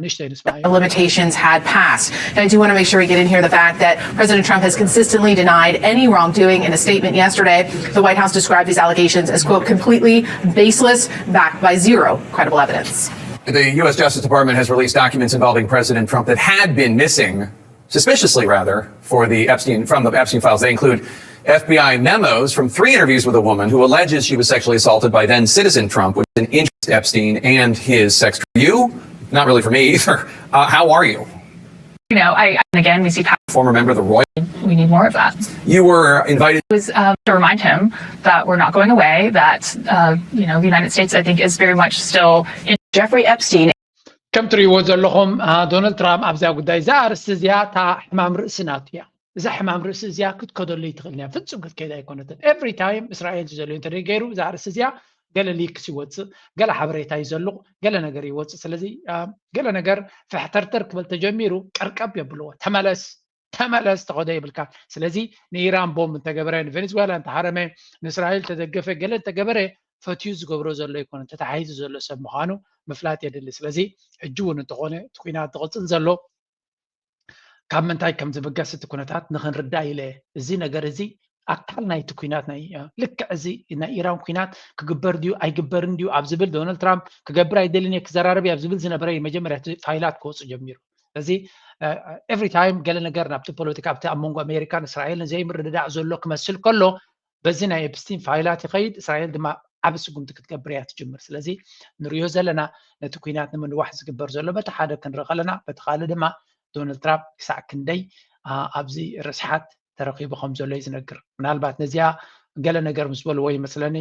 ንእሽተይ ንስማ። Limitations had passed. And I do want to make sure we get in here the fact that President Trump has consistently denied any wrongdoing. In a statement yesterday, the White House described these allegations as, quote, completely baseless, backed by zero credible evidence. The U S Justice Department has released documents involving President Trump that had been missing, suspiciously rather, for the Epstein from the Epstein files. They include F B I memos from three interviews with a woman who alleges she was sexually assaulted by then citizen Trump, which is an interest Epstein and his sex. You, not really for me either. Uh, how are you? You know, I and again we see power. Former member of the royal. We need more of that. You were invited. Was um, to remind him that we're not going away. That uh, you know the United States, I think, is very much still in Jeffrey Epstein. ከም ትርእይዎ ዘለኹም ዶናልድ ትራምፕ ኣብዛ ጉዳይ እዛ ኣርእስቲ እዚኣ እታ ሕማም ርእሲ ናቱ እያ። እዛ ሕማም ርእሲ እዚኣ ክትከደሉ ይትኽእል እያ። ፍጹም ክትከይድ ኣይኮነትን። ኤቭሪ ታይም እስራኤል ዝደልዮ እንተ ገይሩ እዛ ኣርእስቲ እዚኣ ገለ ሊክስ ይወፅእ፣ ገለ ሓበሬታ ይዘልቕ፣ ገለ ነገር ይወፅእ። ስለዚ ገለ ነገር ፍሕተርተር ክበል ተጀሚሩ ቀርቀብ የብልዎ። ተመለስ ተመለስ ተኸዶ ይብልካ። ስለዚ ንኢራን ቦምብ እንተገበረ፣ ንቬኔዝዌላ እንተሃረመ፣ ንእስራኤል ተደገፈ፣ ገለ እንተገበረ ፈትዩ ዝገብሮ ዘሎ ኣይኮነን፣ ተታሒዙ ዘሎ ሰብ ምዃኑ ምፍላጥ የድሊ። ስለዚ ሕጂ እውን እንተኾነ እቲ ኩናት ዝቕፅል ዘሎ ካብ ምንታይ ከም ዝብገስ እቲ ኩነታት ንኽንርዳእ ኢለ እዚ ነገር እዚ ኣካል ናይቲ ኩናት ናይ ልክዕ እዚ ናይ ኢራን ኩናት ክግበር ድዩ ኣይግበርን ድዩ ኣብ ዝብል ዶናልድ ትራምፕ ክገብር ኣይደልን እየ ክዘራረብ እየ ኣብ ዝብል ዝነበረ መጀመርያ ፋይላት ክወፁ ጀሚሩ። ስለዚ ኤቭሪ ታይም ገለ ነገር ናብቲ ፖለቲካ ኣብቲ ኣብ መንጎ ኣሜሪካን እስራኤልን ዘይምርድዳእ ዘሎ ክመስል ከሎ በዚ ናይ ኤፕስቲን ፋይላት ይኸይድ። እስራኤል ድማ ዓብ ስጉምቲ ክትገብር እያ ትጅምር። ስለዚ ንሪዮ ዘለና ነቲ ኩናት ንምንዋሕ ዝግበር ዘሎ በቲ ሓደ ክንርኢ ከለና በቲ ካልእ ድማ ዶናልድ ትራምፕ ክሳዕ ክንደይ ኣብዚ ርስሓት ተረኺቡ ከም ዘሎ እዩ ዝነግር። ምናልባት ነዚኣ ገለ ነገር ምስ በልዎ ይመስለኒ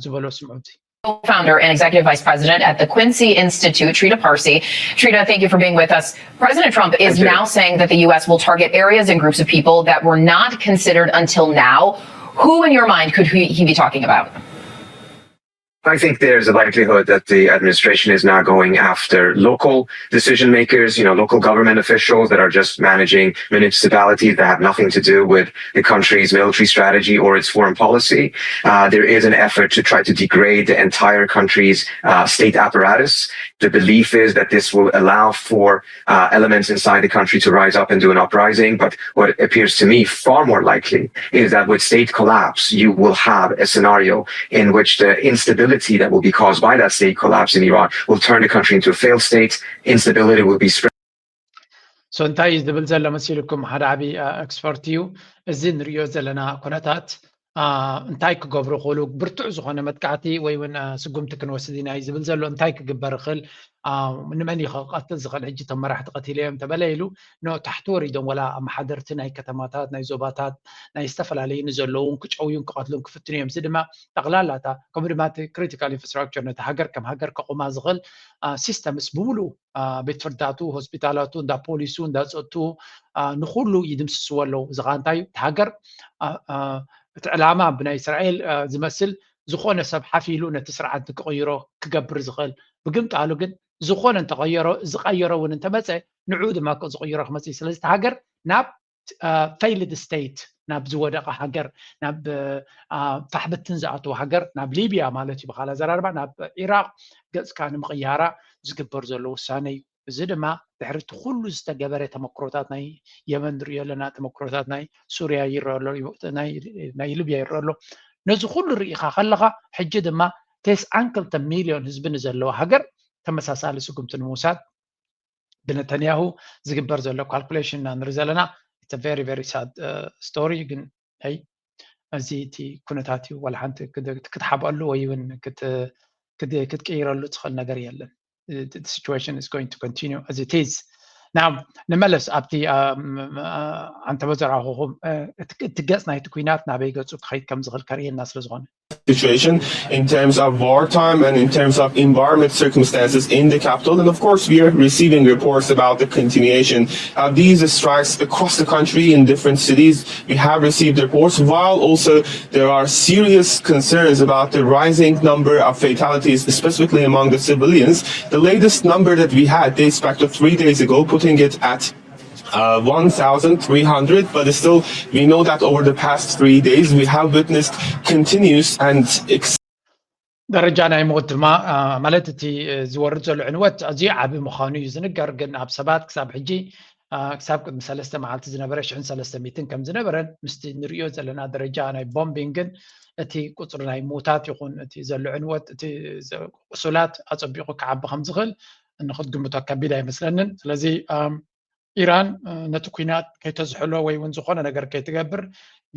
ዝበሎ ስምዑ። Founder and executive vice president at the Quincy Institute, Trita Parsi. Trita, thank you for being with us. President Trump is now saying that the U S will target areas and groups of people that were not considered until now. Who in your mind could he, he be talking about? I think there's a likelihood that the administration is now going after local decision makers, you know, local government officials that are just managing municipalities that have nothing to do with the country's military strategy or its foreign policy. Uh, there is an effort to try to degrade the entire country's uh, state apparatus. The belief is that this will allow for uh, elements inside the country to rise up and do an uprising. But what appears to me far more likely is that with state collapse, you will have a scenario in which the instability that will be caused by that state collapse in Iran will turn the country into a failed state. Instability will be spread. So እንታይ እዩ ዝብል ዘሎ መሲልኩም? ሓደ ዓብዪ ኤክስፐርት እዩ። እዚ ንሪኦ ዘለና ኩነታት እንታይ ክገብሩ ክእሉ ብርቱዕ ዝኾነ መጥቃዕቲ ወይ እውን ስጉምቲ ክንወስድ ኢና እዩ ዝብል ዘሎ። እንታይ ክግበር ይኽእል? ንመን እዩ ክቐትል ዝኽእል? ሕጂ እቶም መራሕቲ ቀቲለ እዮም ተበለ ኢሉ ኖ ታሕቲ ወሪዶም ወላ ኣመሓደርቲ ናይ ከተማታት ናይ ዞባታት ናይ ዝተፈላለዩ ንዘለውን ክጨውዩን ክቐትሉን ክፍትኑ እዮም። እዚ ድማ ጠቕላላታ ከምኡ ድማ እቲ ክሪቲካል ኢንፍራስትራክቸር ነቲ ሃገር ከም ሃገር ከቑማ ዝኽእል ሲስተምስ ብምሉኡ ቤት ፍርድታቱ፣ ሆስፒታላቱ፣ እንዳ ፖሊሱ፣ እንዳ ፀጥትኡ ንኩሉ ይድምስስዎ ኣለዉ። እዚ ከዓ እንታይ እዩ? እቲ ሃገር እቲ ዕላማ ብናይ እስራኤል ዝመስል ዝኾነ ሰብ ሓፍ ኢሉ ነቲ ስርዓት ክቕይሮ ክገብር ዝኽእል። ብግምጣሉ ግን ዝኾነ እንተቐየሮ ዝቐየሮ እውን እንተመፀ ንዕኡ ድማ ዝቕይሮ ክመፅእ እዩ። ስለዚ እቲ ሃገር ናብ ፌይልድ ስቴት ናብ ዝወደቐ ሃገር ናብ ፋሕብትን ዝኣተወ ሃገር ናብ ሊብያ ማለት እዩ ብካል ኣዘራርባ ናብ ኢራቅ ገፅካ ንምቕያራ ዝግበር ዘሎ ውሳነ እዩ። እዚ ድማ ድሕሪ እቲ ኩሉ ዝተገበረ ተመክሮታት ናይ የመን ንሪኦ ኣለና፣ ተመክሮታት ናይ ሱርያ ይረአ ኣሎ፣ ናይ ሊብያ ይረአ ኣሎ። ነዚ ኩሉ ርኢኻ ከለኻ ሕጂ ድማ ተስዓን ክልተ ሚልዮን ህዝቢ ንዘለዋ ሃገር ተመሳሳሊ ስጉምቲ ንምውሳድ ብነተንያሁ ዝግበር ዘሎ ካልኩሌሽን ኢና ንርኢ ዘለና። It's a very very sad story። ግን ይ እዚ እቲ ኩነታት እዩ። ዋላ ሓንቲ ክትሓብኣሉ ወይ እውን ክትቅይረሉ ትኽእል ነገር የለን። Situation is going to continue as it is። Now ንመለስ ኣብቲ ኣንተበ ዘረኣኹኹም እቲ ገፅ ናይቲ ኩናት ናበይ ገፁ ክኸይድ ከም ዝኽእል ከርእየና ስለ ዝኾነ situation in terms of wartime and in terms of environment circumstances in the capital. And of course, we are receiving reports about the continuation of these strikes across the country in different cities. We have received reports, while also there are serious concerns about the rising number of fatalities, specifically among the civilians. The latest number that we had dates back to three days ago, putting it at uh, one thousand three hundred, but still, we know that over the past three days, we have witnessed continuous and ex- ደረጃ ናይ ሞት ድማ ማለት እቲ ዝወርድ ዘሎ ዕንወት ኣዝዩ ዓቢ ምዃኑ እዩ ዝንገር። ግን ኣብ ሰባት ክሳብ ሕጂ ክሳብ ቅድሚ ሰለስተ መዓልቲ ዝነበረ ሽሕን ሰለስተ ሚትን ከም ዝነበረን ምስቲ ንሪኦ ዘለና ደረጃ ናይ ቦምቢንግን እቲ ቁፅሪ ናይ ሞታት ይኹን እቲ ዘሎ ዕንወት እቲ ቁሱላት ኣፀቢቑ ክዓቢ ከም ዝኽእል ንክትግምቶ ከቢድ ኣይመስለንን። ስለዚ ኢራን ነቲ ኩናት ከይተዝሕሎ ወይ እውን ዝኾነ ነገር ከይትገብር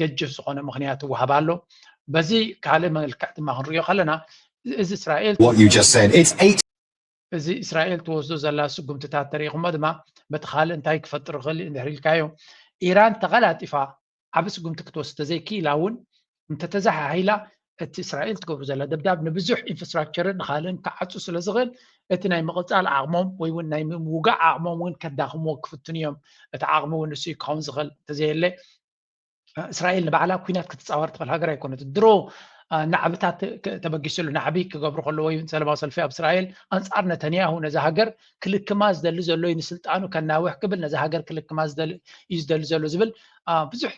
ገጅፍ ዝኾነ ምኽንያት ይወሃብ ኣሎ። በዚ ካልእ መልክዕ ድማ ክንሪኦ ከለና እዚ እስራኤል What you just said. It's eight. እዚ እስራኤል ትወስዶ ዘላ ስጉምትታት ተሪኢኹሞ ድማ በቲ ካልእ እንታይ ክፈጥር ይኽእል እንድሕር ኢልካዮ ኢራን ተቐላጢፋ ዓቢ ስጉምቲ ክትወስድ ተዘይክኢላ እውን እንተተዘሓሒላ እቲ እስራኤል ትገብሩ ዘላ ደብዳብ ንብዙሕ ኢንፍራስትራክቸርን ንካልእን ክዓፁ ስለ ዝኽእል እቲ ናይ ምቕፃል ዓቕሞም ወይ እውን ናይ ምውጋእ ዓቕሞም እውን ከዳኽምዎ ክፍትኑ እዮም። እቲ ዓቕሚ እውን ንሱ ክኸውን ዝኽእል እንተዘየለ እስራኤል ንባዕላ ኩናት ክትፃወር ትኽእል ሃገር ኣይኮነት። ድሮ ናዕብታት ተበጊስሉ ናዕቢ ክገብሩ ከለዎ ሰለማዊ ሰልፊ ኣብ እስራኤል ኣንፃር ነተንያሁ ነዚ ሃገር ክልክማ ዝደሊ ዘሎ እዩ ንስልጣኑ ከናውሕ ክብል ነዚ ሃገር ክልክማ እዩ ዝደሊ ዘሎ ዝብል ብዙሕ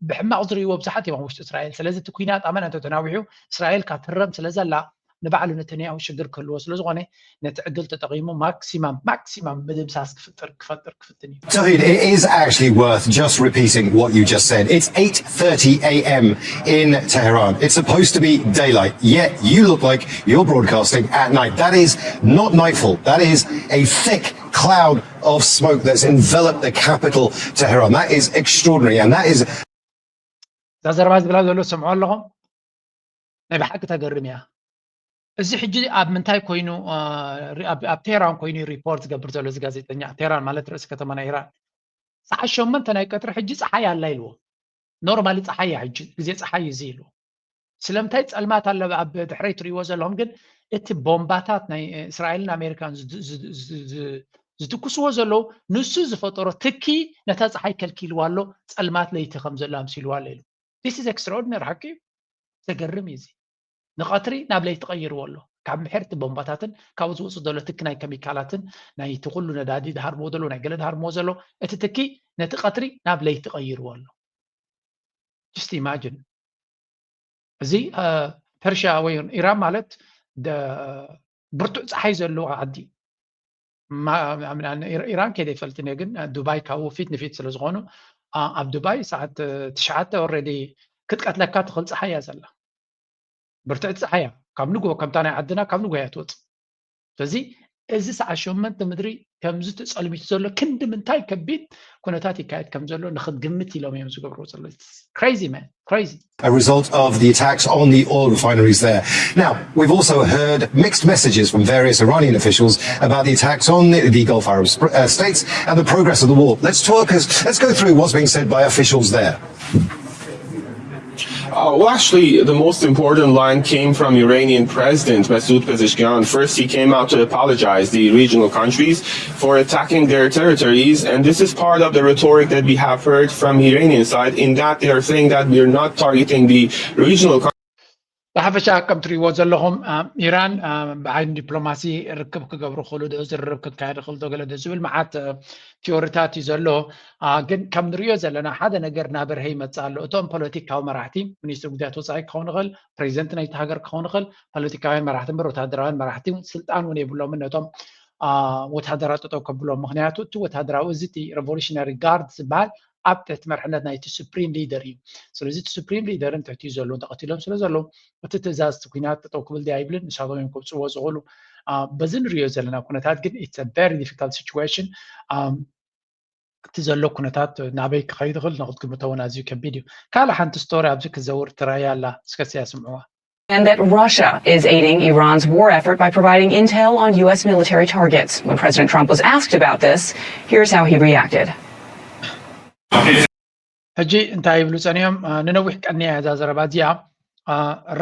ብሕማቕ ዝርእይዎ ብዙሓት እዮም ኣብ ውሽጢ እስራኤል። ስለዚ እቲ ኩናት ኣመና እንተተናዊሑ እስራኤል ካትህረም ስለ ዘላ ንባዕሉ ነተንያሁ ሽግር ክህልዎ ስለ ዝኾነ ነቲ ዕድል ተጠቒሙ ማክሲማም ማክሲማም ምድምሳስ ክፍጥር ክፈጥር ክፍትን እዩ። Tawhid, it is actually worth just repeating what you just said. It's eight thirty a.m. in Tehran. It's supposed to be daylight, yet you look like you're broadcasting at night. That is not nightfall. That is a thick cloud of smoke that's enveloped the capital, Tehran. That is extraordinary, and that is እዛ ዘረባ ዝብላ ዘሎ ሰምዖ ኣለኹም። ናይ ብሓቂ ተገርም እያ። እዚ ሕጂ ኣብ ምንታይ ኮይኑ ኣብ ቴህራን ኮይኑ ሪፖርት ዝገብር ዘሎ እዚ ጋዜጠኛ? ቴህራን ማለት ርእሲ ከተማ ናይ ኢራን። ሰዓት ሸሞንተ ናይ ቀትሪ ሕጂ ፀሓይ ኣላ ኢልዎ። ኖርማሊ ፀሓይ እያ ሕጂ፣ ግዜ ፀሓይ እዩ እዚ ኢልዎ። ስለምንታይ ፀልማት ኣሎ ኣብ ድሕረይ ትሪእዎ ዘለኹም ግን እቲ ቦምባታት ናይ እስራኤልን ኣሜሪካን ዝትኩስዎ ዘለዉ ንሱ ዝፈጠሮ ትኪ ነታ ፀሓይ ከልኪልዋ ኣሎ። ፀልማት ለይቲ ከም ዘሎ ኣምሲልዋ ኣሎ ኢሉ። This is extraordinary ሓቂ እዩ። ዘገርም እዩ እዚ። ንቐትሪ ናብ ለይቲ ቀይርዎ ኣሎ። ካብ ምሕርቲ ቦምባታትን ካብኡ ዝወፁ ዘሎ ትኪ ናይ ከሚካላትን ናይቲ ኩሉ ነዳዲ ድሃርምዎ ዘሎ ናይ ገለ ድሃርምዎ ዘሎ እቲ ትኪ ነቲ ቀትሪ ናብ ለይቲ ቀይርዎ ኣሎ። Just imagine። እዚ ፐርሽያ ወይ ኢራን ማለት ብርቱዕ ፀሓይ ዘለዎ ዓዲ። ኢራን ከይደ ይፈልጥን እየ፣ ግን ዱባይ ካብኡ ፊት ንፊት ስለ ዝኾኑ ኣብ ዱባይ ሰዓት ትሽዓተ ኦልሬዲ ክትቀትለካ ትኽእል ፀሓይ እያ ዘላ። ብርትዕቲ ፀሓይ እያ። ካብ ንግሆ ከምታ ናይ ዓድና ካብ ንግሆ እያ ትወፅእ። ስለዚ እዚ ሰዓት ሸሞንተ ምድሪ ከምዚ ተፀልሚቱ ዘሎ ክንዲ ምንታይ ከቢድ ኩነታት ይካየድ ከም ዘሎ ንክትግምት ኢሎም እዮም ዝገብርዎ ዘሎ። Crazy man, crazy። A result of the attacks on the oil refineries there. Now, we've also heard mixed messages from various Iranian officials about the attacks on the Gulf Arab uh, states and the progress of the war. Let's talk. Let's go through what's being said by officials there. Uh, well, actually, the most important line came from Iranian President Masoud Pezeshkian. First, he came out to apologize the regional countries for attacking their territories, and this is part of the rhetoric that we have heard from Iranian side, in that they are saying that we are not targeting the regional countries. ብሓፈሻ ከም ትሪእዎ ዘለኹም ኢራን ብዓይኒ ዲፕሎማሲ ርክብ ክገብሩ ክእሉ ዶ ዝርርብ ክትካየድ ክእል ዶ ገለ ዶ ዝብል መዓት ቲዮሪታት እዩ ዘሎ። ግን ከም ንሪኦ ዘለና ሓደ ነገር እናበርሀ ይመፅእ ኣሎ። እቶም ፖለቲካዊ መራሕቲ ሚኒስትሪ ጉዳያት ወፃኢ ክኸውን ይኽእል፣ ፕሬዚደንት ናይቲ ሃገር ክኸውን ይኽእል፣ ፖለቲካውያን መራሕቲ እምበር ወታደራውያን መራሕቲ ስልጣን እውን የብሎምን ነቶም ወታደራት ጠጠው ከብሎም። ምክንያቱ እቲ ወታደራዊ እዚ እቲ ሬቮሉሽነሪ ጋርድ ዝበሃል ኣብ ትሕቲ መርሕነት ናይቲ ሱፕሪም ሊደር እዩ። ስለዚ እቲ ሱፕሪም ሊደርን ትሕቲኡ ዘለዉ ተቐቲሎም ስለ ዘለዉ እቲ ትእዛዝ እቲ ኩናት ጠጠው ክብል ድያ ይብልን ንሳቶም እዮም ከውፅዎ ዝኽእሉ። በዚ ንሪኦ ዘለና ኩነታት ግን it's a very difficult situation። እቲ ዘሎ ኩነታት ናበይ ክኸይድ ይኽእል ንክትግምቶ እውን ኣዝዩ ከቢድ እዩ። ካልእ ሓንቲ ስቶሪ ኣብዚ ክዘውር ትረኣይ ኣላ፣ እስከ እስያ ስምዕዋ። And that Russia is aiding Iran's war effort by providing intel on U S military targets. When President Trump was asked about this, here's how he reacted. ሕጂ እንታይ ይብሉ ጸኒሖም? ንነዊሕ ቀንያ እዛ ዘረባ እዚኣ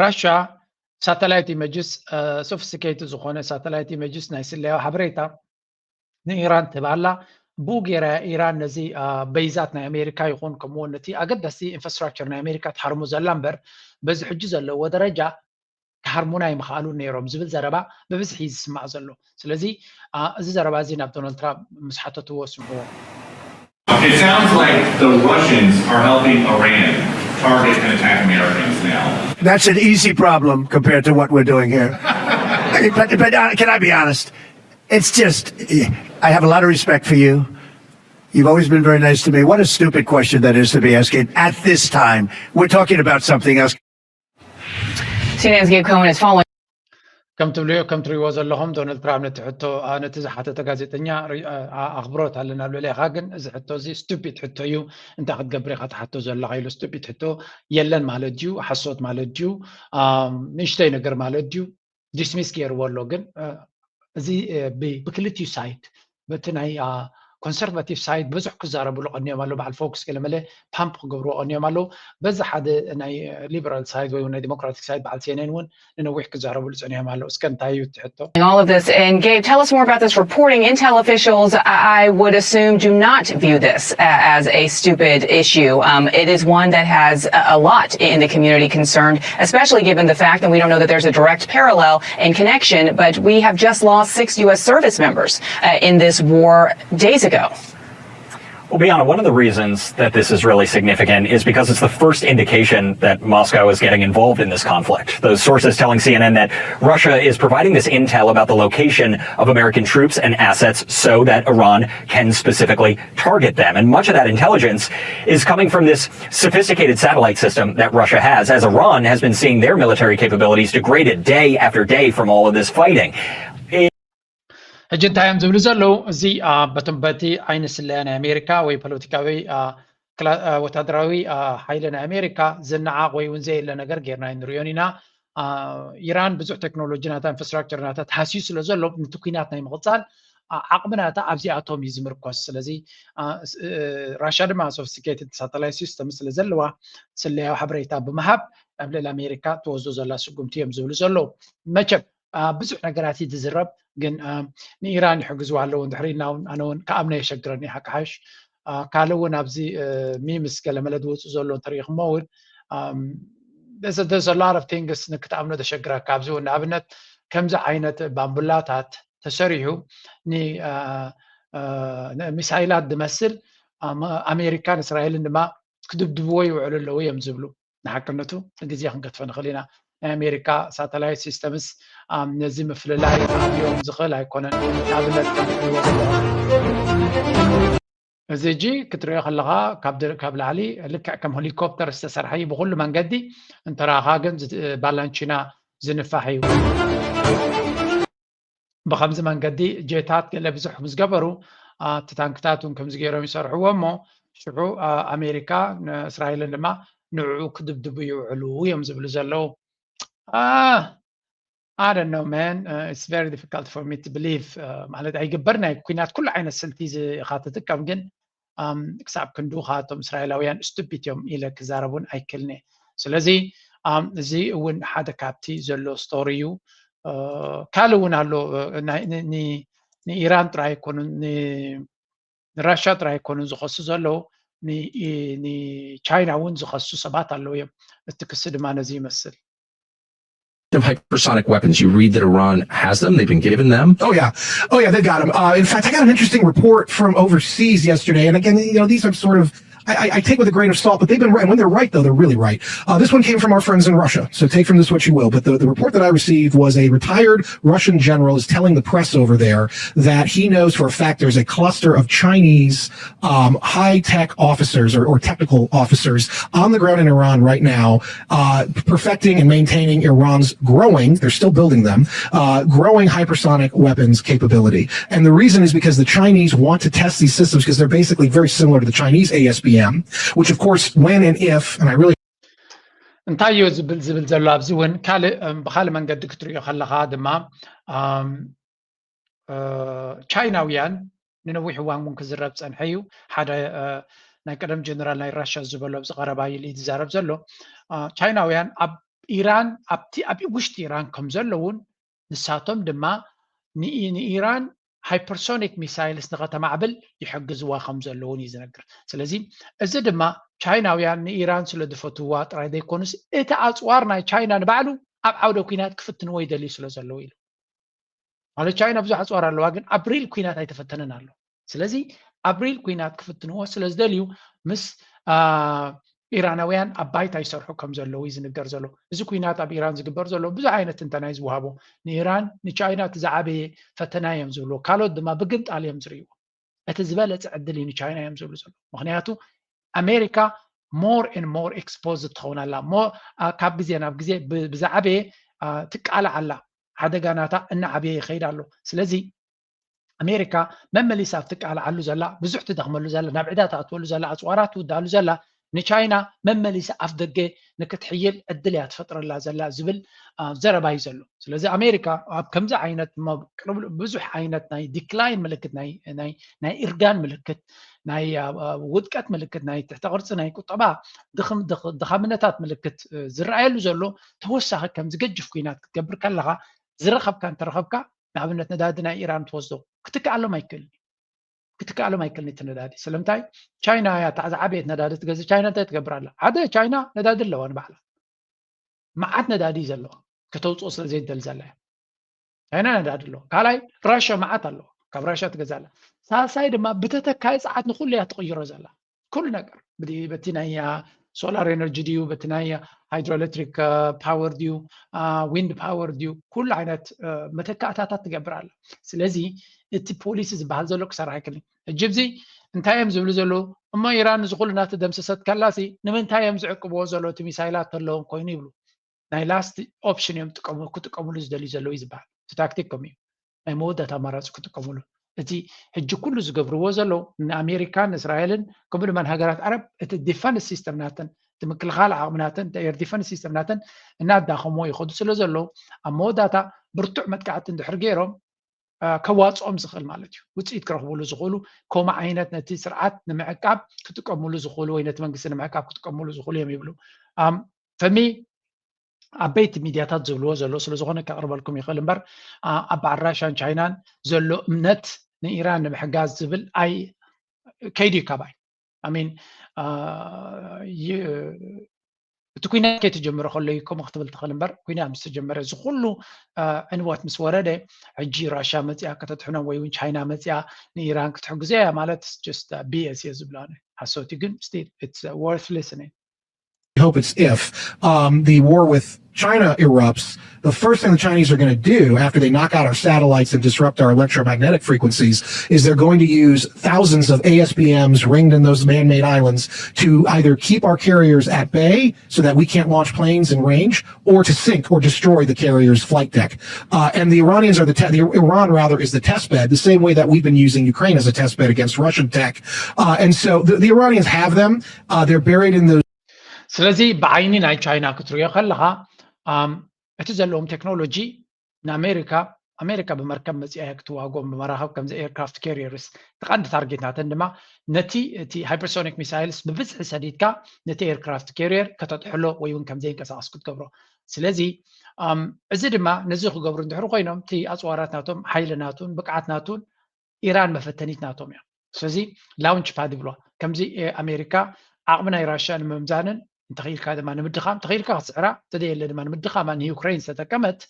ራሻ ሳተላይት ኢመጅስ፣ ሶፊስቲኬትድ ዝኾነ ሳተላይት ኢመጅስ፣ ናይ ስለያ ሓበሬታ ንኢራን ትህብ ኣላ። ብኡ ገይራ ኢራን ነዚ በይዛት ናይ ኣሜሪካ ይኹን ከምኡ ነቲ ኣገዳሲ ኢንፍራስትራክቸር ናይ ኣሜሪካ ትሃርሞ ዘላ እምበር በዚ ሕጂ ዘለዎ ደረጃ ክሃርሙና ይምኽኣሉ ነይሮም ዝብል ዘረባ ብብዝሒ እዩ ዝስማዕ ዘሎ። ስለዚ እዚ ዘረባ እዚ ናብ ዶናልድ ትራምፕ ምስ ሓተትዎ ስምዕዎ። It sounds like the Russians are helping Iran target and attack Americans now. That's an easy problem compared to what we're doing here. But, but uh, can I be honest? It's just, I have a lot of respect for you. You've always been very nice to me. What a stupid question that is to be asking at this time. We're talking about something else. C N N's Gabe Cohen is following. ከም ትብልዮ ከም ትሪእዎ ዘለኹም ዶናልድ ትራምፕ ነቲ ሕቶ ነቲ ዝሓተተ ጋዜጠኛ ኣኽብሮት ኣለና ኣብ ልዕሌኻ፣ ግን እዚ ሕቶ እዚ ስቱፒድ ሕቶ እዩ፣ እንታይ ክትገብር ኢኻ ትሓቶ ዘለኻ ኢሉ። ስቱፒድ ሕቶ የለን ማለት ድዩ? ሓሶት ማለት ድዩ? ንእሽተይ ነገር ማለት ድዩ? ዲስሚስ ገይርዎ ኣሎ። ግን እዚ ብክልቲኡ ሳይድ በቲ ናይ ኮንሰርቫቲቭ ሳይድ ብዙሕ ክዛረብሉ ቀኒዮም ኣለዉ። በዓል ፎክስ ገለመለ ፓምፕ ክገብርዎ ቀኒዮም ኣለዉ። በዚ ሓደ ናይ ሊበራል ሳይድ ወይ ናይ ዲሞክራቲክ ሳይድ በዓል ሴነን እውን ንነዊሕ ክዛረብሉ ጸኒሖም ኣለዉ። እስከ እንታይ እዩ እቲ ሕቶ? All of this. And Gabe, tell us more about this reporting. Intel officials, I would assume, do not view this as a stupid issue. Um, it is one that has a lot in the community concerned, especially given the fact that we don't know that there's a direct parallel and connection, but we have just lost six U S service members uh, in this war days ago. Well, Bianna, one of the reasons that this is really significant is because it's the first indication that Moscow is getting involved in this conflict. Those sources telling C N N that Russia is providing this intel about the location of American troops and assets so that Iran can specifically target them. And much of that intelligence is coming from this sophisticated satellite system that Russia has, as Iran has been seeing their military capabilities degraded day after day from all of this fighting. ሕጂ እንታይ እዮም ዝብሉ ዘለዉ? እዚ በቶም በቲ ዓይኒ ስለያ ናይ ኣሜሪካ ወይ ፖለቲካዊ ወታደራዊ ሓይሊ ናይ ኣሜሪካ ዝነዓቕ ወይ እውን ዘየለ ነገር ጌርና ኣይንሪኦን ኢና። ኢራን ብዙሕ ቴክኖሎጂ ናታ ኢንፍራስትራክቸር ናታ ተሃስዩ ስለ ዘሎ ነቲ ኩናት ናይ ምቕፃል ዓቕሚ ናታ ኣብዚኣቶም እዩ ዝምርኮስ። ስለዚ ራሻ ድማ ሶፊስቲኬትድ ሳተላይት ሲስተም ስለ ዘለዋ ስለያዊ ሓበሬታ ብምሃብ ኣብ ልዕሊ ኣሜሪካ ትወስዶ ዘላ ስጉምቲ እዮም ዝብሉ ዘለዉ። መቸም ብዙሕ ነገራት እዩ ዝዝረብ፣ ግን ንኢራን ይሕግዝዋ ኣለዉ። እንድሕሪ ኢልና እውን ኣነ እውን ክኣምኖ የሸግረኒ ሓቂ ሓሽ። ካልእ እውን ኣብዚ ሚምስ ገለመለ ዝወፅእ ዘሎ እንተሪኢኹሞ እውን there's a lot of things ንክትኣምኖ ዘሸግረካ። ኣብዚ እውን ንኣብነት ከምዚ ዓይነት ባምቡላታት ተሰሪሑ ሚሳይላት ዝመስል ኣሜሪካን እስራኤልን ድማ ክድብድብዎ ይውዕሉ ኣለዉ እዮም ዝብሉ። ንሓቅነቱ ግዜ ክንገድፎ ንኽእል ኢና። ናይ ኣሜሪካ ሳተላይት ሲስተምስ ነዚ ምፍልላይ ክዕብዮም ዝኽእል ኣይኮነን። ንኣብነት ከም ትሪእዎ ዘለኹም እዚ ሕጂ ክትሪኦ ከለኻ ካብ ላዕሊ ልክዕ ከም ሄሊኮፕተር ዝተሰርሐ እዩ ብኩሉ መንገዲ፣ እንተረኣኻ ግን ባላንቺና ዝንፋሕ እዩ። ብኸምዚ መንገዲ ጄታት ገለ ብዙሕ ምስ ገበሩ እቲ ታንክታት እውን ከምዚ ገይሮም ይሰርሕዎ እሞ ሽዑ ኣሜሪካ እስራኤልን ድማ ንዕኡ ክድብድቡ ይውዕሉ እዮም ዝብሉ ዘለዉ። I don't know, man. Uh, it's very difficult for me to believe. ማለት ኣይግበር ናይ ኩናት ኩሉ ዓይነት ስልቲ ኢኻ ትጥቀም፣ ግን ክሳብ ክንዱ እቶም እስራኤላውያን ስቱፒድ እዮም ኢለ ክዛረቡን ኣይክልኒ። ስለዚ እዚ እውን ሓደ ካብቲ ዘሎ ስቶሪ እዩ። ካልእ እውን ኣሎ። ንኢራን ጥራይ ኣይኮኑን፣ ንራሻ ጥራይ ኣይኮኑን ዝኸሱ ዘለዉ፣ ንቻይና እውን ዝኸሱ ሰባት ኣለዉ እዮም። እቲ ክሲ ድማ ነዚ ይመስል። Of hypersonic weapons. You read that Iran has them. They've been given them. Oh yeah, oh yeah, they got them. Uh, in fact, I got an interesting report from overseas yesterday, and again, you know, these are sort of I, I, take with a grain of salt, but they've been right. And when they're right, though, they're really right. Uh, this one came from our friends in Russia, so take from this what you will. But the, the report that I received was a retired Russian general is telling the press over there that he knows for a fact there's a cluster of Chinese um, high tech officers or, or, technical officers on the ground in Iran right now, uh, perfecting and maintaining Iran's growing, they're still building them, uh, growing hypersonic weapons capability. And the reason is because the Chinese want to test these systems because they're basically very similar to the Chinese A S B M, which of course, when and if, and I really እንታይ እዩ ዝብል ዝብል ዘሎ ኣብዚ እውን ካልእ ብካልእ መንገዲ ክትሪኦ ከለካ ድማ ቻይናውያን ንነዊሕ እዋን እውን ክዝረብ ፀንሐ እዩ። ሓደ ናይ ቀደም ጀነራል ናይ ራሻ ዝበሎ ኣብዚ ቀረባ ኢሉ ዝዛረብ ዘሎ ቻይናውያን ኣብ ኢራን ኣብቲ ኣብ ውሽጢ ኢራን ከም ዘለውን ንሳቶም ድማ ንኢ- ንኢራን ሃይፐርሶኒክ ሚሳይልስ ንኸተማዕብል ይሕግዝዋ ከም ዘለውን እዩ ዝነግር። ስለዚ እዚ ድማ ቻይናውያን ንኢራን ስለ ዝፈትውዋ ጥራይ ዘይኮኑስ እቲ ኣፅዋር ናይ ቻይና ንባዕሉ ኣብ ዓውደ ኩናት ክፍትንዎ ይደልዩ ስለ ዘለዉ ኢሉ። ማለት ቻይና ብዙሕ ኣፅዋር ኣለዋ፣ ግን ኣብ ሪል ኩናት ኣይተፈተነን ኣሎ። ስለዚ ኣብ ሪል ኩናት ክፍትንዎ ስለ ዝደልዩ ምስ ኢራናውያን ኣብ ባይታ ይሰርሑ ከም ዘለዉ እዩ ዝንገር ዘሎ። እዚ ኩናት ኣብ ኢራን ዝግበር ዘሎ ብዙሕ ዓይነት ትንተና እዩ ዝወሃቦ። ንኢራን ንቻይና እቲ ዝዓበየ ፈተና እዮም ዝብልዎ፣ ካልኦት ድማ ብግምጣል እዮም ዝርእይዎ። እቲ ዝበለፀ ዕድል እዩ ንቻይና እዮም ዝብሉ ዘሎ። ምክንያቱ ኣሜሪካ more and more exposed ትኸውን ኣላ። ካብ ግዜ ናብ ግዜ ብዝዓበየ ትቃላዕ ኣላ። ሓደጋ ናታ እናዓበየ ይኸይድ ኣሎ። ስለዚ ኣሜሪካ መመሊሳ ኣብ ትቃልዓሉ ዘላ፣ ብዙሕ ትደኽመሉ ዘላ፣ ናብ ዕዳ ትኣትወሉ ዘላ፣ ኣፅዋራት ትውዳሉ ዘላ፣ ንቻይና መመሊሳ ኣፍ ደገ ንክትሕይል ዕድል እያ ትፈጥረላ ዘላ ዝብል ዘረባ እዩ ዘሎ። ስለዚ ኣሜሪካ ኣብ ከምዚ ዓይነት ብዙሕ ዓይነት ናይ ዲክላይን ምልክት፣ ናይ እርጋን ምልክት፣ ናይ ውድቀት ምልክት፣ ናይ ትሕተ ቅርፂ ናይ ቁጠባ ድኻምነታት ምልክት ዝረኣየሉ ዘሎ ተወሳኺ ከምዚ ገጅፍ ኩናት ክትገብር ከለኻ ዝረኸብካ እንተረኸብካ ንኣብነት ነዳዲ ናይ ኢራን ትወስዶ ክትከኣሎም ኣይክእልን ክትከኣሎም ኣይክእልን እቲ ነዳዲ። ስለምንታይ? ቻይና እያ እታ ዝዓበየት ነዳዲ ትገዝእ። ቻይና እንታይ ትገብር ኣላ? ሓደ ቻይና ነዳዲ ኣለዋ ንባዕላ፣ መዓት ነዳዲ እዩ ዘለዋ፣ ከተውፅኦ ስለ ዘይደል ዘላ እያ። ቻይና ነዳዲ ኣለዋ። ካልኣይ ራሻ መዓት ኣለዋ፣ ካብ ራሻ ትገዝእ ኣላ። ሳልሳይ ድማ ብተተካኢ ፀዓት ንኩሉ እያ ትቕይሮ ዘላ። ኩሉ ነገር በቲ ናይ ሶላር ኤነርጂ ድዩ፣ በቲ ናይ ሃይድሮኤሌክትሪክ ፓወር ድዩ፣ ዊንድ ፓወር ድዩ፣ ኩሉ ዓይነት መተካእታታት ትገብር ኣላ። ስለዚ እቲ ፖሊሲ ዝበሃል ዘሎ ክሰርሕ ኣይክእልን። ሕጂ ብዚ እንታይ እዮም ዝብሉ ዘለዉ? እሞ ኢራን እዚ ኩሉ ናተደምሰሰት ከላሲ ንምንታይ እዮም ዝዕቅብዎ ዘሎ እቲ ሚሳይላት ተለዎም ኮይኑ ይብሉ። ናይ ላስት ኦፕሽን እዮም ክጥቀምሉ ዝደልዩ ዘለዉ እዩ ዝበሃል። እቲ ታክቲክ ከምኡ እዩ። ናይ መወዳእታ ኣማራፂ ክጥቀምሉ። እቲ ሕጂ ኩሉ ዝገብርዎ ዘለዉ ንኣሜሪካን እስራኤልን ከምኡ ድማ ንሃገራት ዓረብ እቲ ዲፈንስ ሲስተም ናተን፣ እቲ ምክልኻል ዓቕሚ ናተን፣ እቲ ኤር ዲፈንስ ሲስተም ናተን እናዳኸምዎ ይኸዱ ስለ ዘለዉ ኣብ መወዳእታ ብርቱዕ መጥቃዕቲ እንድሕር ገይሮም ከዋፅኦም ዝኽእል ማለት እዩ። ውፅኢት ክረኽብሉ ዝኽእሉ ከምኡ ዓይነት ነቲ ስርዓት ንምዕቃብ ክጥቀምሉ ዝኽእሉ ወይ ነቲ መንግስቲ ንምዕቃብ ክጥቀምሉ ዝኽእሉ እዮም ይብሉ። ፈሚ ዓበይቲ ሚድያታት ዝብልዎ ዘሎ ስለ ዝኾነ ከቕርበልኩም ይኽእል እምበር ኣብ በዓል ራሻን ቻይናን ዘሎ እምነት ንኢራን ንምሕጋዝ ዝብል ኣይ ከይዱ እዩ ካባይ። ኣሚን እቲ ኩናት ከይተጀመረ ከሎ እዩ ከምኡ ክትብል ትኽእል እምበር ኩናት ምስ ተጀመረ እዚ ኩሉ ዕንወት ምስ ወረደ ሕጂ ራሻ መፅያ ከተድሕኖም ወይ እውን ቻይና መፅያ ንኢራን ክትሕግዞ እያ ማለት ቢኤስ እየ ዝብሎ ኣነ። ሓሶት እዩ ግን still it's worth listening. I hope it's if um, the war with China erupts, the first thing the Chinese are going to do after they knock out our satellites and disrupt our electromagnetic frequencies is they're going to use thousands of A S B Ms ringed in those man-made islands to either keep our carriers at bay so that we can't launch planes in range or to sink or destroy the carrier's flight deck. Uh, and the Iranians are the, te- the Iran rather is the test bed, the same way that we've been using Ukraine as a test bed against Russian tech. Uh, and so the, the Iranians have them. Uh, they're buried in the ስለዚ ብዓይኒ ናይ ቻይና ክትሪኦ ከለኻ እቲ ዘለዎም ቴክኖሎጂ ንኣሜሪካ ኣሜሪካ ብመርከብ መፅያ ክትዋጎም ብመራኸብ ከምዚ ኤርክራፍት ካሪየርስ እቲ ቀንዲ ታርጌት ናተን ድማ ነቲ እቲ ሃይፐርሶኒክ ሚሳይልስ ብብዝሒ ሰዲድካ ነቲ ኤርክራፍት ካሪየር ከተጥሕሎ ወይ እውን ከም ዘይንቀሳቀስ ክትገብሮ። ስለዚ እዚ ድማ ነዚ ክገብሩ እንድሕር ኮይኖም እቲ ኣፅዋራት ናቶም ሓይሊ ናቱን ብቅዓት ናቱን ኢራን መፈተኒት ናቶም እዮም። ስለዚ ላውንች ፓድ ይብልዋ። ከምዚ ኣሜሪካ ዓቕሚ ናይ ራሽያ ንምምዛንን እንተኽኢልካ ድማ ንምድኻም፣ እንተኽኢልካ ክትስዕራ፣ እንተደየለ ድማ ንምድኻማ ንዩክሬን ዝተጠቀመት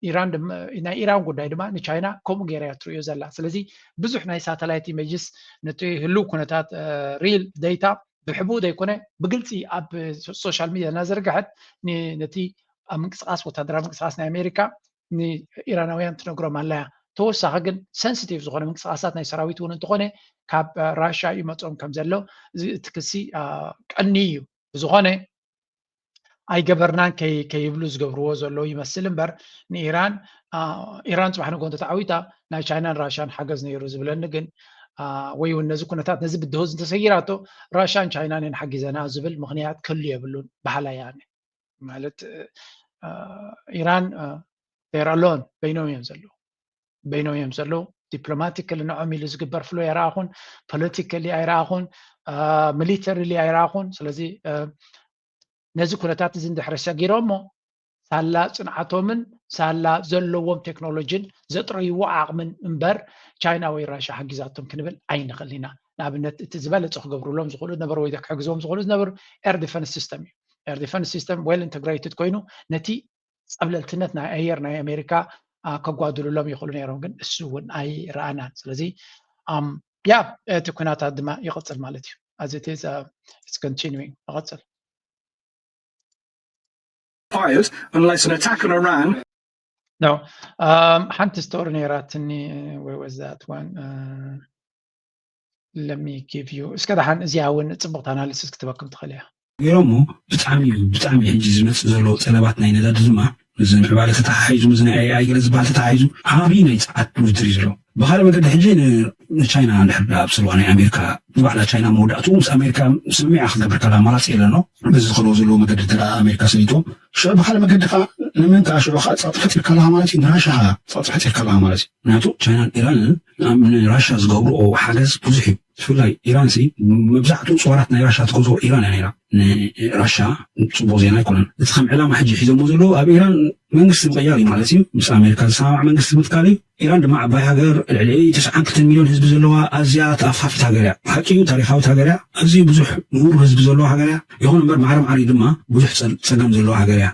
ኢራን ናይ ኢራን ጉዳይ ድማ ንቻይና ከምኡ ገይራ እያ ትርእዮ ዘላ። ስለዚ ብዙሕ ናይ ሳተላይት ኢሜጅስ ነቲ ህልው ኩነታት ሪል ዴታ ብሕቡእ ዘይኮነ ብግልፂ ኣብ ሶሻል ሚድያ እናዘርግሐት ነቲ ኣብ ምንቅስቃስ ወታደራዊ ምንቅስቃስ ናይ ኣሜሪካ ንኢራናውያን ትነግሮም ኣላ እያ። ተወሳኺ ግን ሰንስቲቭ ዝኾነ ምንቅስቃሳት ናይ ሰራዊት እውን እንተኾነ ካብ ራሻ ይመፆም ከም ዘሎ እዚ እቲ ክሲ ቀኒ እዩ። ብዝኾነ ኣይገበርናን ከይብሉ ዝገብርዎ ዘለዉ ይመስል እምበር ንኢራን ኢራን ፅባሕ ንጎ እንተተዓዊታ ናይ ቻይናን ራሻን ሓገዝ ነይሩ ዝብለኒ ግን ወይ እውን ነዚ ኩነታት ነዚ ብድሆ እንተሰይራቶ ራሻን ቻይናን እየን ሓጊዘና ዝብል ምክንያት ክህሉ የብሉን በሃላይ እየ ኣነ። ማለት ኢራን ር ኣሎን በይኖም እዮም ዘለዉ በይኖም እዮም ዘለዉ። ዲፕሎማቲካሊ ንዖም ኢሉ ዝግበር ፍሎ ኣይረኣኹን፣ ፖለቲካሊ ኣይረኣኹን፣ ሚሊተሪሊ ኣይረኣኹን። ስለዚ ነዚ ኩነታት እዚ እንድሕር ሰጊሮሞ ሳላ ፅንዓቶምን ሳላ ዘለዎም ቴክኖሎጂን ዘጥረይዎ ዓቕምን እምበር ቻይና ወይ ራሻ ሓጊዛቶም ክንብል ኣይንኽእል ኢና። ንኣብነት እቲ ዝበለፀ ክገብሩሎም ዝኽእሉ ዝነበሩ ወይ ክሕግዝዎም ዝኽእሉ ዝነበሩ air defense system እዩ። Air defense system well integrated ኮይኑ ነቲ ፀብለልትነት ናይ ኣየር ናይ ኣሜሪካ ከጓድሉሎም ይኽእሉ ነይሮም፣ ግን እሱ እውን ኣይረኣናን። ስለዚ ያ እቲ ኩናታት ድማ ይቕፅል ማለት እዩ። As it is, it's continuing። ይቕፅል። Fires unless an attack on Iran. No. Um, ሓንቲ ስቶሪ ነይራትኒ። Where was that one? Uh, let me give you እስከ ደሓን እዚኣ እውን ፅቡቕቲ ኣናሊሲስ ክትበኩም ትኽእል እያ። ገይሮሞ ብጣዕሚ እዩ ብጣዕሚ ሕጂ ዝመፅእ ዘሎ ጠለባት ናይ ነዳዲ ድማ እዚ ምዕባለ ተተሓሒዙ እዚ ናይ ኤኣይ ገለ ዝበሃል ተተሓሒዙ ዓብዪ ናይ ፀዓት ውድድር እዩ ዘሎ። ብካልእ መገዲ ሕጂ ንቻይና እንድሕር ኣብ ስልዋ ናይ ኣሜሪካ ንባዕላ ቻይና መወዳእትኡ ምስ ኣሜሪካ ስምምዕ ክትገብር ከላ ኣማራፂ የለን። በዚ ዝኸደዎ ዘለዎ መገዲ እንተ ኣሜሪካ ሰሊጥዎም ሽዑ ብካልእ መገዲ ከዓ ንመን ከዓ ሽዑ ከዓ ፀቕጢ ፈጢርካ ኣለካ ማለት እዩ። ንራሻ ከዓ ፀቕጢ ፈጢርካ ኣለካ ማለት እዩ። ምክንያቱ ቻይናን ኢራንን ንራሻ ዝገብርኦ ሓገዝ ብዙሕ እዩ። ብፍላይ ኢራን ሲ መብዛሕትኡ ፅዋራት ናይ ራሻ ትገዝኦ ኢራን እያ ነይራ። ንራሻ ፅቡቅ ዜና ኣይኮነን። እቲ ከም ዕላማ ሕጂ ሒዞሞ ዘለዉ ኣብ ኢራን መንግስቲ ምቅያር እዩ ማለት እዩ። ምስ ኣሜሪካ ዝሰማማዕ መንግስቲ ምትካል እዩ። ኢራን ድማ ዓባይ ሃገር ልዕሊ ተስዓን ክልተን ሚሊዮን ህዝቢ ዘለዋ ኣዝያ ተኣፋፊት ሃገር እያ። ሓቂ እዩ፣ ታሪካዊት ሃገር እያ። ኣዝዩ ብዙሕ ምሁር ህዝቢ ዘለዋ ሃገር እያ። ይኹን እምበር ማዕረ ማዕሪኡ ድማ ብዙሕ ፀገም ዘለዋ ሃገር እያ።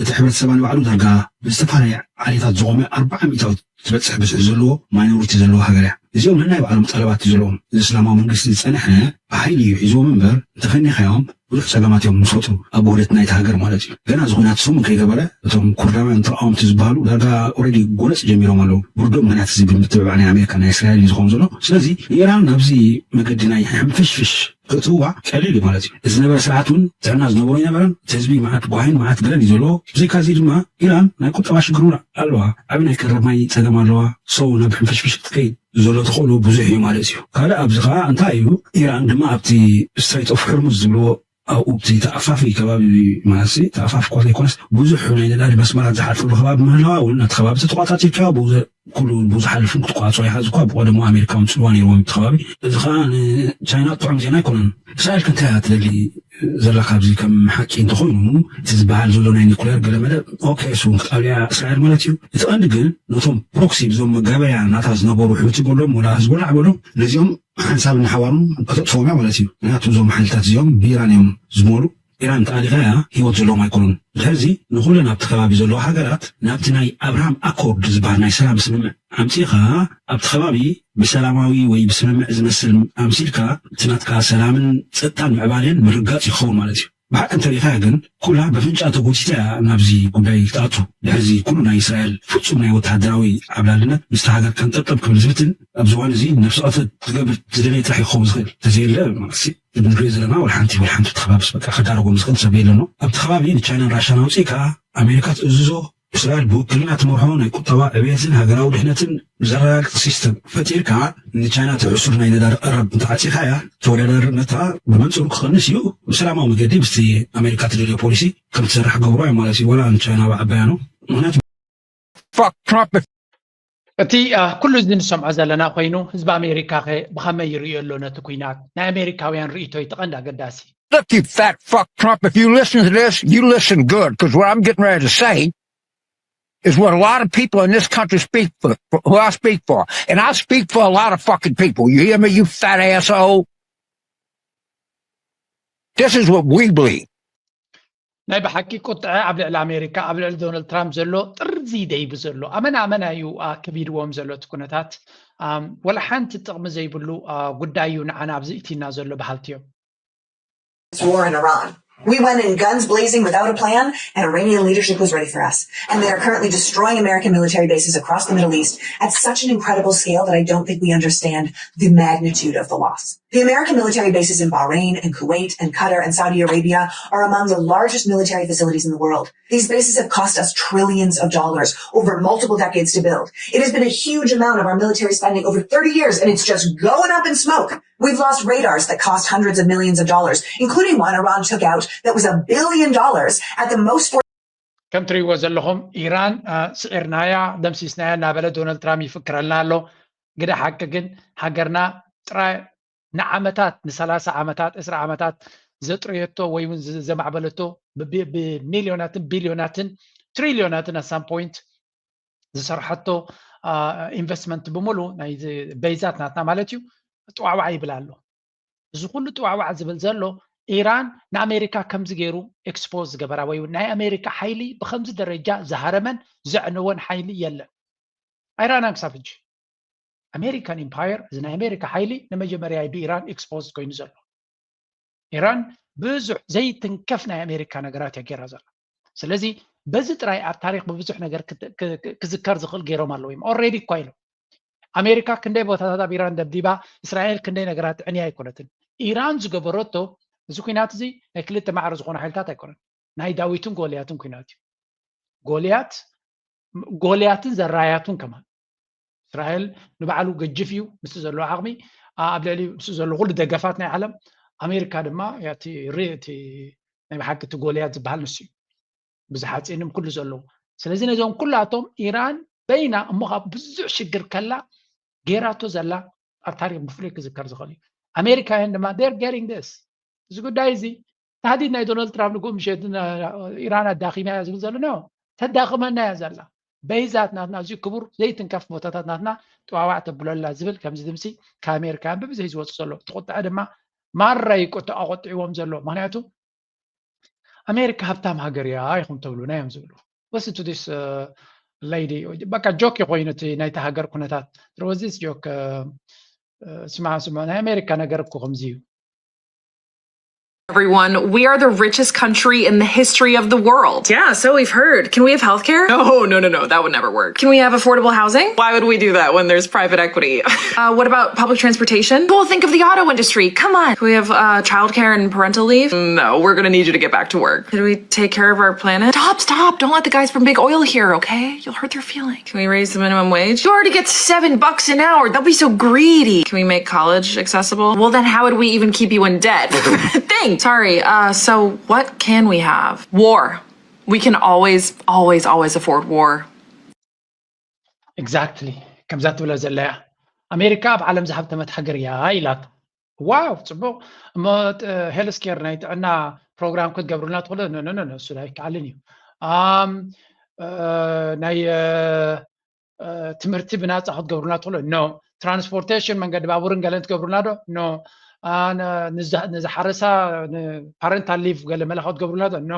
እቲ ሕብረተሰባ ንባዕሉ ዳርጋ ብዝተፈላለየ ዓሌታት ዝቆመ ኣርባዓ ሚእታዊት ዝበፅሕ ብዝሒ ዘለዎ ማይኖሪቲ ዘለዎ ሃገር እያ። እዚኦም ነናይ ባዕሎም ጠለባት እዩ ዘለዎም። እዚ እስላማዊ መንግስቲ ዝፀንሐ ብሓይሊ እዩ ሒዝዎም እምበር እንተፈኒኻዮም ብዙሕ ፀገማት እዮም ዝፈጥሩ ኣብ ውህደት ናይቲ ሃገር ማለት እዩ። ገና እዚ ኩናት ሰሙን ከይገበረ እቶም ኩርዳውያን ተቃወምቲ ዝበሃሉ ዳርጋ ኦረዲ ጎነፅ ጀሚሮም ኣለዉ። ብርዶ ምክንያት እዚ ብምትብባዕ ናይ ኣሜሪካ ናይ እስራኤል እዩ ዝኸውን ዘሎ። ስለዚ ንኢራን ናብዚ መገዲ ናይ ሕንፍሽፍሽ ክእትውዋ ቀሊል እዩ ማለት እዩ። እዚ ዝነበረ ስርዓት እውን ጥዕና ዝነበሮ ኣይነበረን። እቲ ህዝቢ መዓት ጓሂን መዓት ገለን እዩ ዘለዎ። ብዘይካ እዚ ድማ ኢራን ናይ ቁጠባ ሽግር እውን ኣለዋ። ዓቢ ናይ ቀረብ ማይ ፀገም ኣለዋ። ሰው ናብ ሕንፍሽፍሽ ክትከይድ ዘሎ ተኽእሎ ብዙሕ እዩ ማለት እዩ። ካልእ ኣብዚ ከዓ እንታይ እዩ ኢራን ድማ ኣብቲ ስትሬት ኦፍ ሕርሙዝ ዝብልዎ ኣብኡ እቲ ተኣፋፊ ከባቢ ማለት ተኣፋፊ እኳ ዘይኮነስ ብዙሕ ናይ ነዳዲ መስመራት ዝሓልፈሉ ከባቢ ምህላዋ እውን ነቲ ከባቢ ተተቋፃፂርካዮ ብኡ ኩሉ ብዝሓልፍን ክትቋፅሮ ይሓዝ እኳ ብቀደሙ ኣሜሪካ ምፅልዋ ነይርዎም እቲ ከባቢ። እዚ ከዓ ንቻይና ጥዑም ዜና ኣይኮነን። እስራኤል ከ እንታይ እያ ትደሊ ዘላ ካብዚ ከም ሓቂ እንተኮይኑ እቲ ዝበሃል ዘሎ ናይ ኒኩሌር ገለመለ ኦኬ እሱ እውን ክትኣብልያ እስራኤል ማለት እዩ። እቲ ቀንዲ ግን ነቶም ፕሮክሲ ብዞም መጋበርያ ናታ ዝነበሩ ሕውቲ በሎም ወላ ህዝቦላ በሎም ነዚኦም ሓንሳብ ንሓዋሩን ከተጥፍዎም እያ ማለት እዩ። ምክንያቱ እዞም ሓይልታት እዚኦም ብኢራን እዮም ዝመሉ። ኢራን ተኣሊኻ እያ ህይወት ዘለዎም ኣይኮኑን። ድሕርዚ ንኩለን ኣብቲ ከባቢ ዘለዋ ሃገራት ናብቲ ናይ ኣብርሃም ኣኮርድ ዝበሃል ናይ ሰላም ስምምዕ ኣምፂኻ ኣብቲ ከባቢ ብሰላማዊ ወይ ብስምምዕ ዝመስል ኣምሲልካ እቲ ናትካ ሰላምን ፀጥታን ምዕባሌን ምርጋፅ ይኸውን ማለት እዩ። ብሓቂ እንተሪኢኻያ ግን ኩላ በፍንጫ ተጎቲታ እያ ናብዚ ጉዳይ ክትኣቱ። ድሕርዚ ኩሉ ናይ እስራኤል ፍፁም ናይ ወተሃደራዊ ዓብላልነት ምስቲ ሃገር ከንጠብጠብ ክብል ዝፍትን ኣብዚ እዋን እዚ ነብሲ ቅትለት ዝገብር ዝደለየ ጥራሕ እዩ ክኸውን ዝኽእል። ተዘየለ ማለት እዚ ንሪኦ ዘለና ወላ ሓንቲ ወላ ሓንቲ እቲ ከባቢ በቃ ከዳረጎም ዝኽእል ሰብ የለን። ኣብቲ ከባቢ ንቻይናን ራሻን ኣውፂእካ ኣሜሪካ ትእዝዞ እስራኤል ብውክልና ትመርሖ ናይ ቁጠባ ዕብየትን ሃገራዊ ድሕነትን ዘረጋግፅ ሲስተም ፈጢርካ ንቻይና እቲ ሕሱር ናይ ነዳዲ ቀረብ እንተዓፂኻያ ተወዳዳርነታ ብመንፅሩ ክቐንስ እዩ። ብሰላማዊ መገዲ ምስቲ ኣሜሪካ ትደልዮ ፖሊሲ ከም ትሰርሕ ክገብሮ እዮም ማለት እዩ። ወላ ንቻይና ብዓባያኑ ምክንያቱ Fuck Trump if እቲ ኩሉ እዚ ንሰምዖ ዘለና ኮይኑ ህዝቢ ኣሜሪካ ከ ብኸመይ ይርእዮ ኣሎ ነቲ ኩናት? ናይ ኣሜሪካውያን ርእይቶ እዩ እቲ ቀንዲ ኣገዳሲ። Look, you fat fuck Trump, if you listen to this, you listen good, because what I'm getting ready to say is what a lot of people in this country speak for, for who I speak for. And I speak for a lot of fucking people. You hear me, you fat asshole? This is what we believe. ናይ ብሓቂ ቁጥዐ ኣብ ልዕሊ ኣሜሪካ ኣብ ልዕሊ ዶናልድ ትራምፕ ዘሎ ጥርዚ ደይቡ ዘሎ ኣመና ኣመና እዩ ከቢድዎም ዘሎ እቲ ኩነታት። ወላ ሓንቲ ጥቕሚ ዘይብሉ ጉዳይ እዩ ንዓና ኣብዚ እቲና ዘሎ በሃልቲ እዮም። This war in Iran. We went in guns blazing without a plan, and Iranian leadership was ready for us. And they are currently destroying American military bases across the Middle East at such an incredible scale that I don't think we understand the magnitude of the loss. The American military bases in Bahrain and Kuwait and Qatar and Saudi Arabia are among the largest military facilities in the world. These bases have cost us trillions of dollars over multiple decades to build. It has been a huge amount of our military spending over thirty years, and it's just going up in smoke. We've lost radars that cost hundreds of millions of dollars, including one Iran took out that was a billion dollars at the most. ከም ትሪእዎ ዘለኹም ኢራን ስዒርናያ፣ ደምሲስናያ እናበለ ዶናልድ ትራምፕ ይፍክረልና ኣሎ። ግደ ሓቂ ግን ሃገርና ጥራይ ንዓመታት ንሰላሳ ዓመታት ዕስራ ዓመታት ዘጥረየቶ ወይ እውን ዘማዕበለቶ ብሚልዮናትን ቢልዮናትን ትሪልዮናትን ኣሳም ፖይንት ዝሰርሐቶ ኢንቨስትመንት ብምሉ ናይ በይዛት ናትና ማለት እዩ። ጥዋዕዋዕ ይብል ኣሎ። እዚ ኩሉ ጥዋዕዋዕ ዝብል ዘሎ ኢራን ንኣሜሪካ ከምዚ ገይሩ ኤክስፖዝ ዝገበራ ወይ ናይ ኣሜሪካ ሓይሊ ብከምዚ ደረጃ ዝሃረመን ዘዕነወን ሓይሊ የለን። ኣይራናን ክሳብ ሕጂ ኣሜሪካን ኢምፓየር እዚ ናይ ኣሜሪካ ሓይሊ ንመጀመርያ ብኢራን ኤክስፖዝ ኮይኑ ዘሎ። ኢራን ብዙሕ ዘይትንከፍ ናይ ኣሜሪካ ነገራት እያ ገይራ ዘላ። ስለዚ በዚ ጥራይ ኣብ ታሪክ ብብዙሕ ነገር ክዝከር ዝኽእል ገይሮም ኣለዉ እዮም። ኦልሬዲ እኳ ኢሎም ኣሜሪካ ክንደይ ቦታታት ኣብ ኢራን ደብዲባ፣ እስራኤል ክንደይ ነገራት ዕንያ ኣይኮነትን። ኢራን ዝገበረቶ እዚ ኩናት እዚ ናይ ክልተ ማዕረ ዝኾነ ሓይልታት ኣይኮነን። ናይ ዳዊትን ጎልያትን ኩናት እዩ። ጎልያት ጎልያትን ዘራያቱን ከማን እስራኤል ንባዕሉ ገጅፍ እዩ ምስቲ ዘለዎ ዓቕሚ ኣብ ልዕሊ ምስ ዘሎ ኩሉ ደገፋት ናይ ዓለም። ኣሜሪካ ድማ እቲ ሪ- እቲ ናይ ብሓቂ እቲ ጎልያት ዝበሃል ንሱ እዩ። ብዝሓፂንም ኩሉ ዘለዎ። ስለዚ ነዞም ኩላቶም ኢራን በይና እሞ ካብ ብዙሕ ሽግር ከላ ገይራቶ ዘላ ኣብ ታሪክ ብፍሉይ ክዝከር ዝኽእል እዩ። ኣሜሪካውያን ድማ they're getting this። እዚ ጉዳይ እዚ ታህዲድ ናይ ዶናልድ ትራምፕ ንግኡ ምሸት ኢራን ኣዳኺማ እያ ዝብል ዘሎ ነው ተዳኽመና እያ ዘላ። በይዛት ናትና ኣዝዩ ክቡር ዘይትንከፍ ቦታታት ናትና ጥዋዋዕ ተብለላ ዝብል ከምዚ ድምፂ ካብ ኣሜሪካውያን ብብዝሒ ዝወፁ ዘሎ። እቲ ቁጥዐ ድማ ማራ እዩ ቁጥዐ ቆጢዕዎም ዘሎ። ምክንያቱ ኣሜሪካ ሃብታም ሃገር እያ ኢኹም ተብሉና እዮም ዝብሉ። ወስ to this lady በቃ ጆክ ኮይኑ እቲ ናይቲ ሃገር ኩነታት was this joke። ስማ ስማ ናይ ኣሜሪካ ነገር እኮ ከምዚ እዩ። Everyone, we are the richest country in the history of the world. Yeah, so we've heard. Can we have healthcare? No, no, no, no. That would never work. Can we have affordable housing? Why would we do that when there's private equity? Uh, what about public transportation? Well, think of the auto industry. Come on. Can we have uh, childcare and parental leave? No, we're going to need you to get back to work. Can we take care of our planet? Stop, stop. Don't let the guys from Big Oil hear, okay? You'll hurt their feelings. Can we raise the minimum wage? You already get seven bucks an hour. Don't be so greedy. Can we make college accessible? Well, then how would we even keep you in debt? Think. Sorry. Uh, so what can we have? War. We can always, always, always afford war. Exactly. ከምዛ ትብለ ዘለያ ኣሜሪካ ኣብ ዓለም ዝሃብተመት ሃገር እያ ኢላት። ዋው ጽቡቅ። እሞ ሄልስኬር ናይ ጥዕና ፕሮግራም ክትገብሩልና ትኽእሉ? ኖ ኖ ኖ፣ እሱ ኣይከኣልን እዩ። ኣም፣ እ፣ ናይ እ፣ እ፣ ትምህርቲ ብናጻ ክትገብሩልና ትኽእሉ? ኖ። ትራንስፖርቴሽን መንገዲ ባቡርን ገለን ትገብሩልና ዶ? ኖ። አ፣ ን- ንዛ- ንዝሓረሳ ፓረንታል ሊቭ ገለ መለኻ ክትገብሩልና ዶ? ኖ።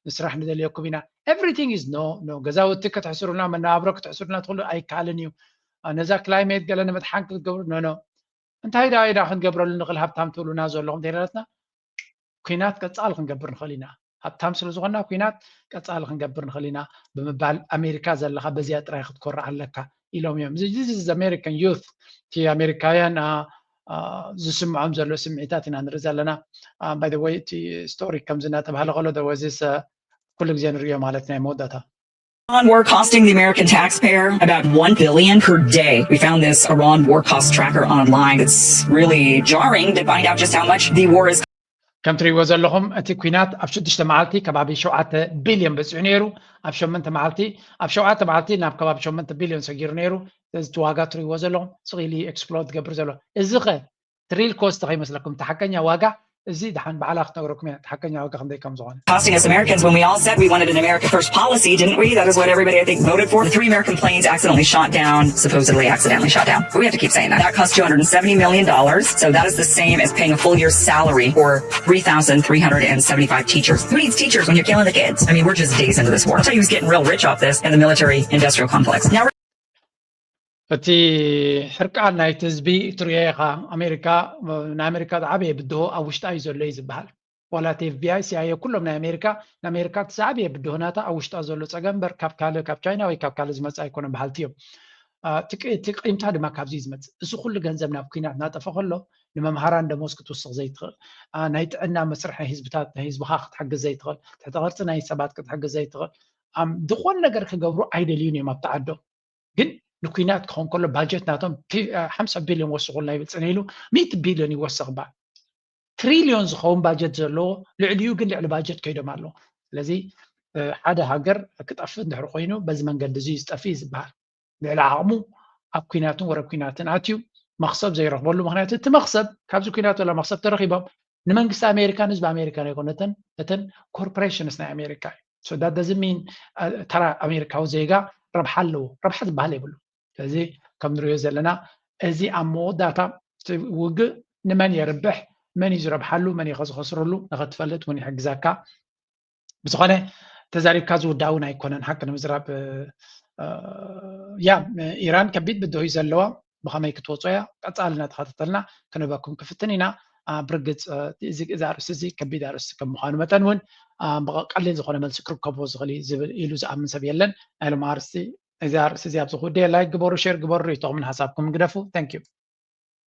ንስራሕ ንደልየኩም ኢና። Everything is no no። ገዛውቲ ክትሕስሩልና መነባብሮ ክትሕስሩልና ትኽእሉ ኣይከኣልን እዩ። አ፣ ነዛ ክላይሜት ገለ ንምድሓን ክትገብሩ ኖ ኖ። እንታይ ዳ ኢዳ ክንገብረሉ ንኽእል ሃብታም ትብሉና ዘለኹም ተይለትና ኩናት ቀጻል ክንገብር ንኽእል ኢና። ሃብታም ስለ ዝኾንና ኩናት ቀጻል ክንገብር ንኽእል ኢና ብምባል ኣሜሪካ ዘለኻ በዚኣ ጥራይ ክትኮርዕ ኣለካ ኢሎም እዮም። እዚ American youth እቲ ኣሜሪካውያን አ፣ አ፣ ዝስምዖም ዘሎ ስምዒታት ኢና ንርኢ ዘለና። አ፣ by the way እቲ ስቶሪ ከምዚ እናተባህለ ከሎ there was this አ፣ ኩሉ ግዜ ንርእዮ ማለት ናይ መወዳእታ Iran war costing the American taxpayer about one billion per day. We found this Iran war cost tracker online. It's really jarring to find out just how much the war is ከም ትሪእዎ ዘለኹም እቲ ኩናት ኣብ ሽዱሽተ መዓልቲ ከባቢ ሸውዓተ ቢልዮን በፂሑ ነይሩ። ኣብ ሸመንተ መዓልቲ ኣብ ሸውዓተ መዓልቲ ናብ ከባቢ ሸመንተ ቢልዮን ሰጊሩ ነይሩ። እዚ ዋጋ ትሪእዎ ዘለኹም ስቕ ኢሉ ኤክስፕሎድ ትገብር ዘሎ። እዚ ኸ ትሪል ኮስት ከይመስለኩም እቲ ሓቀኛ ዋጋ እዚ ድሓን ባዕላ ክትነግረኩም እያ ሓቀኛ ዋጋ ክንደይ ከም ዝኾነ። Costing us Americans when we all said we wanted an America First policy, didn't we? That is what everybody, I think, voted for. The three American planes accidentally shot down, supposedly accidentally shot down. We have to keep saying that. That cost two hundred seventy million dollars. So that is the same as paying a full year's salary for three thousand three hundred seventy-five teachers. Who needs teachers when you're killing the kids? I mean, we're just days into this war. I'll tell you who's getting real rich off this in the military industrial complex. Now እቲ ሕርቃን ናይቲ ህዝቢ ትሪኦ ኢኻ። ኣሜሪካ ንኣሜሪካ ዝዓበየ ብድሆ ኣብ ውሽጣ እዩ ዘሎ እዩ ዝበሃል። ዋላ እቲ ኤፍቢኣይ ሲኣይኤ ኩሎም ናይ ኣሜሪካ ንኣሜሪካ እቲ ዝዓበየ ብድሆ ናታ ኣብ ውሽጣ ዘሎ ፀገም እምበር ካብ ካልእ ካብ ቻይና ወይ ካብ ካልእ ዝመፅእ ኣይኮነን በሃልቲ እዮም። እቲ ቅይምታ ድማ ካብዚ እዩ ዝመፅእ። እዚ ኩሉ ገንዘብ ናብ ኩናት እናጠፈ ከሎ ንመምሃራን ደሞዝ ክትውስኽ ዘይትኽእል፣ ናይ ጥዕና መስርሒ ህዝብታት ናይ ህዝብኻ ክትሕግዝ ዘይትኽእል፣ ትሕተ ቅርፂ ናይ ሰባት ክትሕግዝ ዘይትኽእል፣ ዝኾነ ነገር ክገብሩ ኣይደልዩን እዮም ኣብቲ ዓዶም። ግን ንኩናት ክኸውን ከሎ ባጀት ናቶም ሓምሳ ቢልዮን ወስኹልና ይብል ፅነ ኢሉ ሚእቲ ቢልዮን ይወስኽ ባ ትሪልዮን ዝኸውን ባጀት ዘለዎ ልዕሊኡ ግን ልዕሊ ባጀት ከይዶም ኣለዉ። ስለዚ ሓደ ሃገር ክጠፍእ እንድሕር ኮይኑ በዚ መንገዲ እዚ ዝጠፍእ እዩ ዝበሃል። ልዕሊ ዓቕሙ ኣብ ኩናትን ወረ ኩናትን ኣትዩ መኽሰብ ዘይረኽበሉ ምክንያቱ እቲ መኽሰብ ካብዚ ኩናት ወላ መኽሰብ ተረኺቦም ንመንግስቲ ኣሜሪካን ህዝቢ ኣሜሪካን ኣይኮነትን፣ እተን corporations ናይ ኣሜሪካ እዩ። So that doesn't mean ተራ ኣሜሪካዊ ዜጋ ረብሓ ኣለዎ። ረብሓ ዝበሃል የብሉ። ስለዚ ከም ንሪኦ ዘለና እዚ ኣብ መወዳእታ ውግእ ንመን የርብሕ፣ መን እዩ ዝረብሓሉ፣ መን እዩ ዝኸስረሉ ንኸትፈልጥ እውን ይሕግዘካ። ብዝኾነ ተዛሪብካ ዝውዳእ እውን ኣይኮነን። ሓቂ ንምዝራብ ያ ኢራን ከቢድ ብድሆ እዩ ዘለዋ። ብኸመይ ክትወፅኦ እያ ቀፃሊ እናተኸታተልና ክንህበኩም ክፍትን ኢና። ብርግፅ እዚ ኣርእስቲ እዚ ከቢድ ኣርእስቲ ከም ምዃኑ መጠን እውን ቀሊል ዝኾነ መልሲ ክርከቦ ዝኽእል እዩ ዝብል ኢሉ ዝኣምን ሰብ የለን። ናይ ሎም ኣርእስቲ እዚ ኣርእስቲ እዚ ኣብዚ ክውደ ላይክ ግበሩ፣ ሼር ግበሩ፣ ርእይቶኹምን ሓሳብኩምን ግደፉ። Thank you።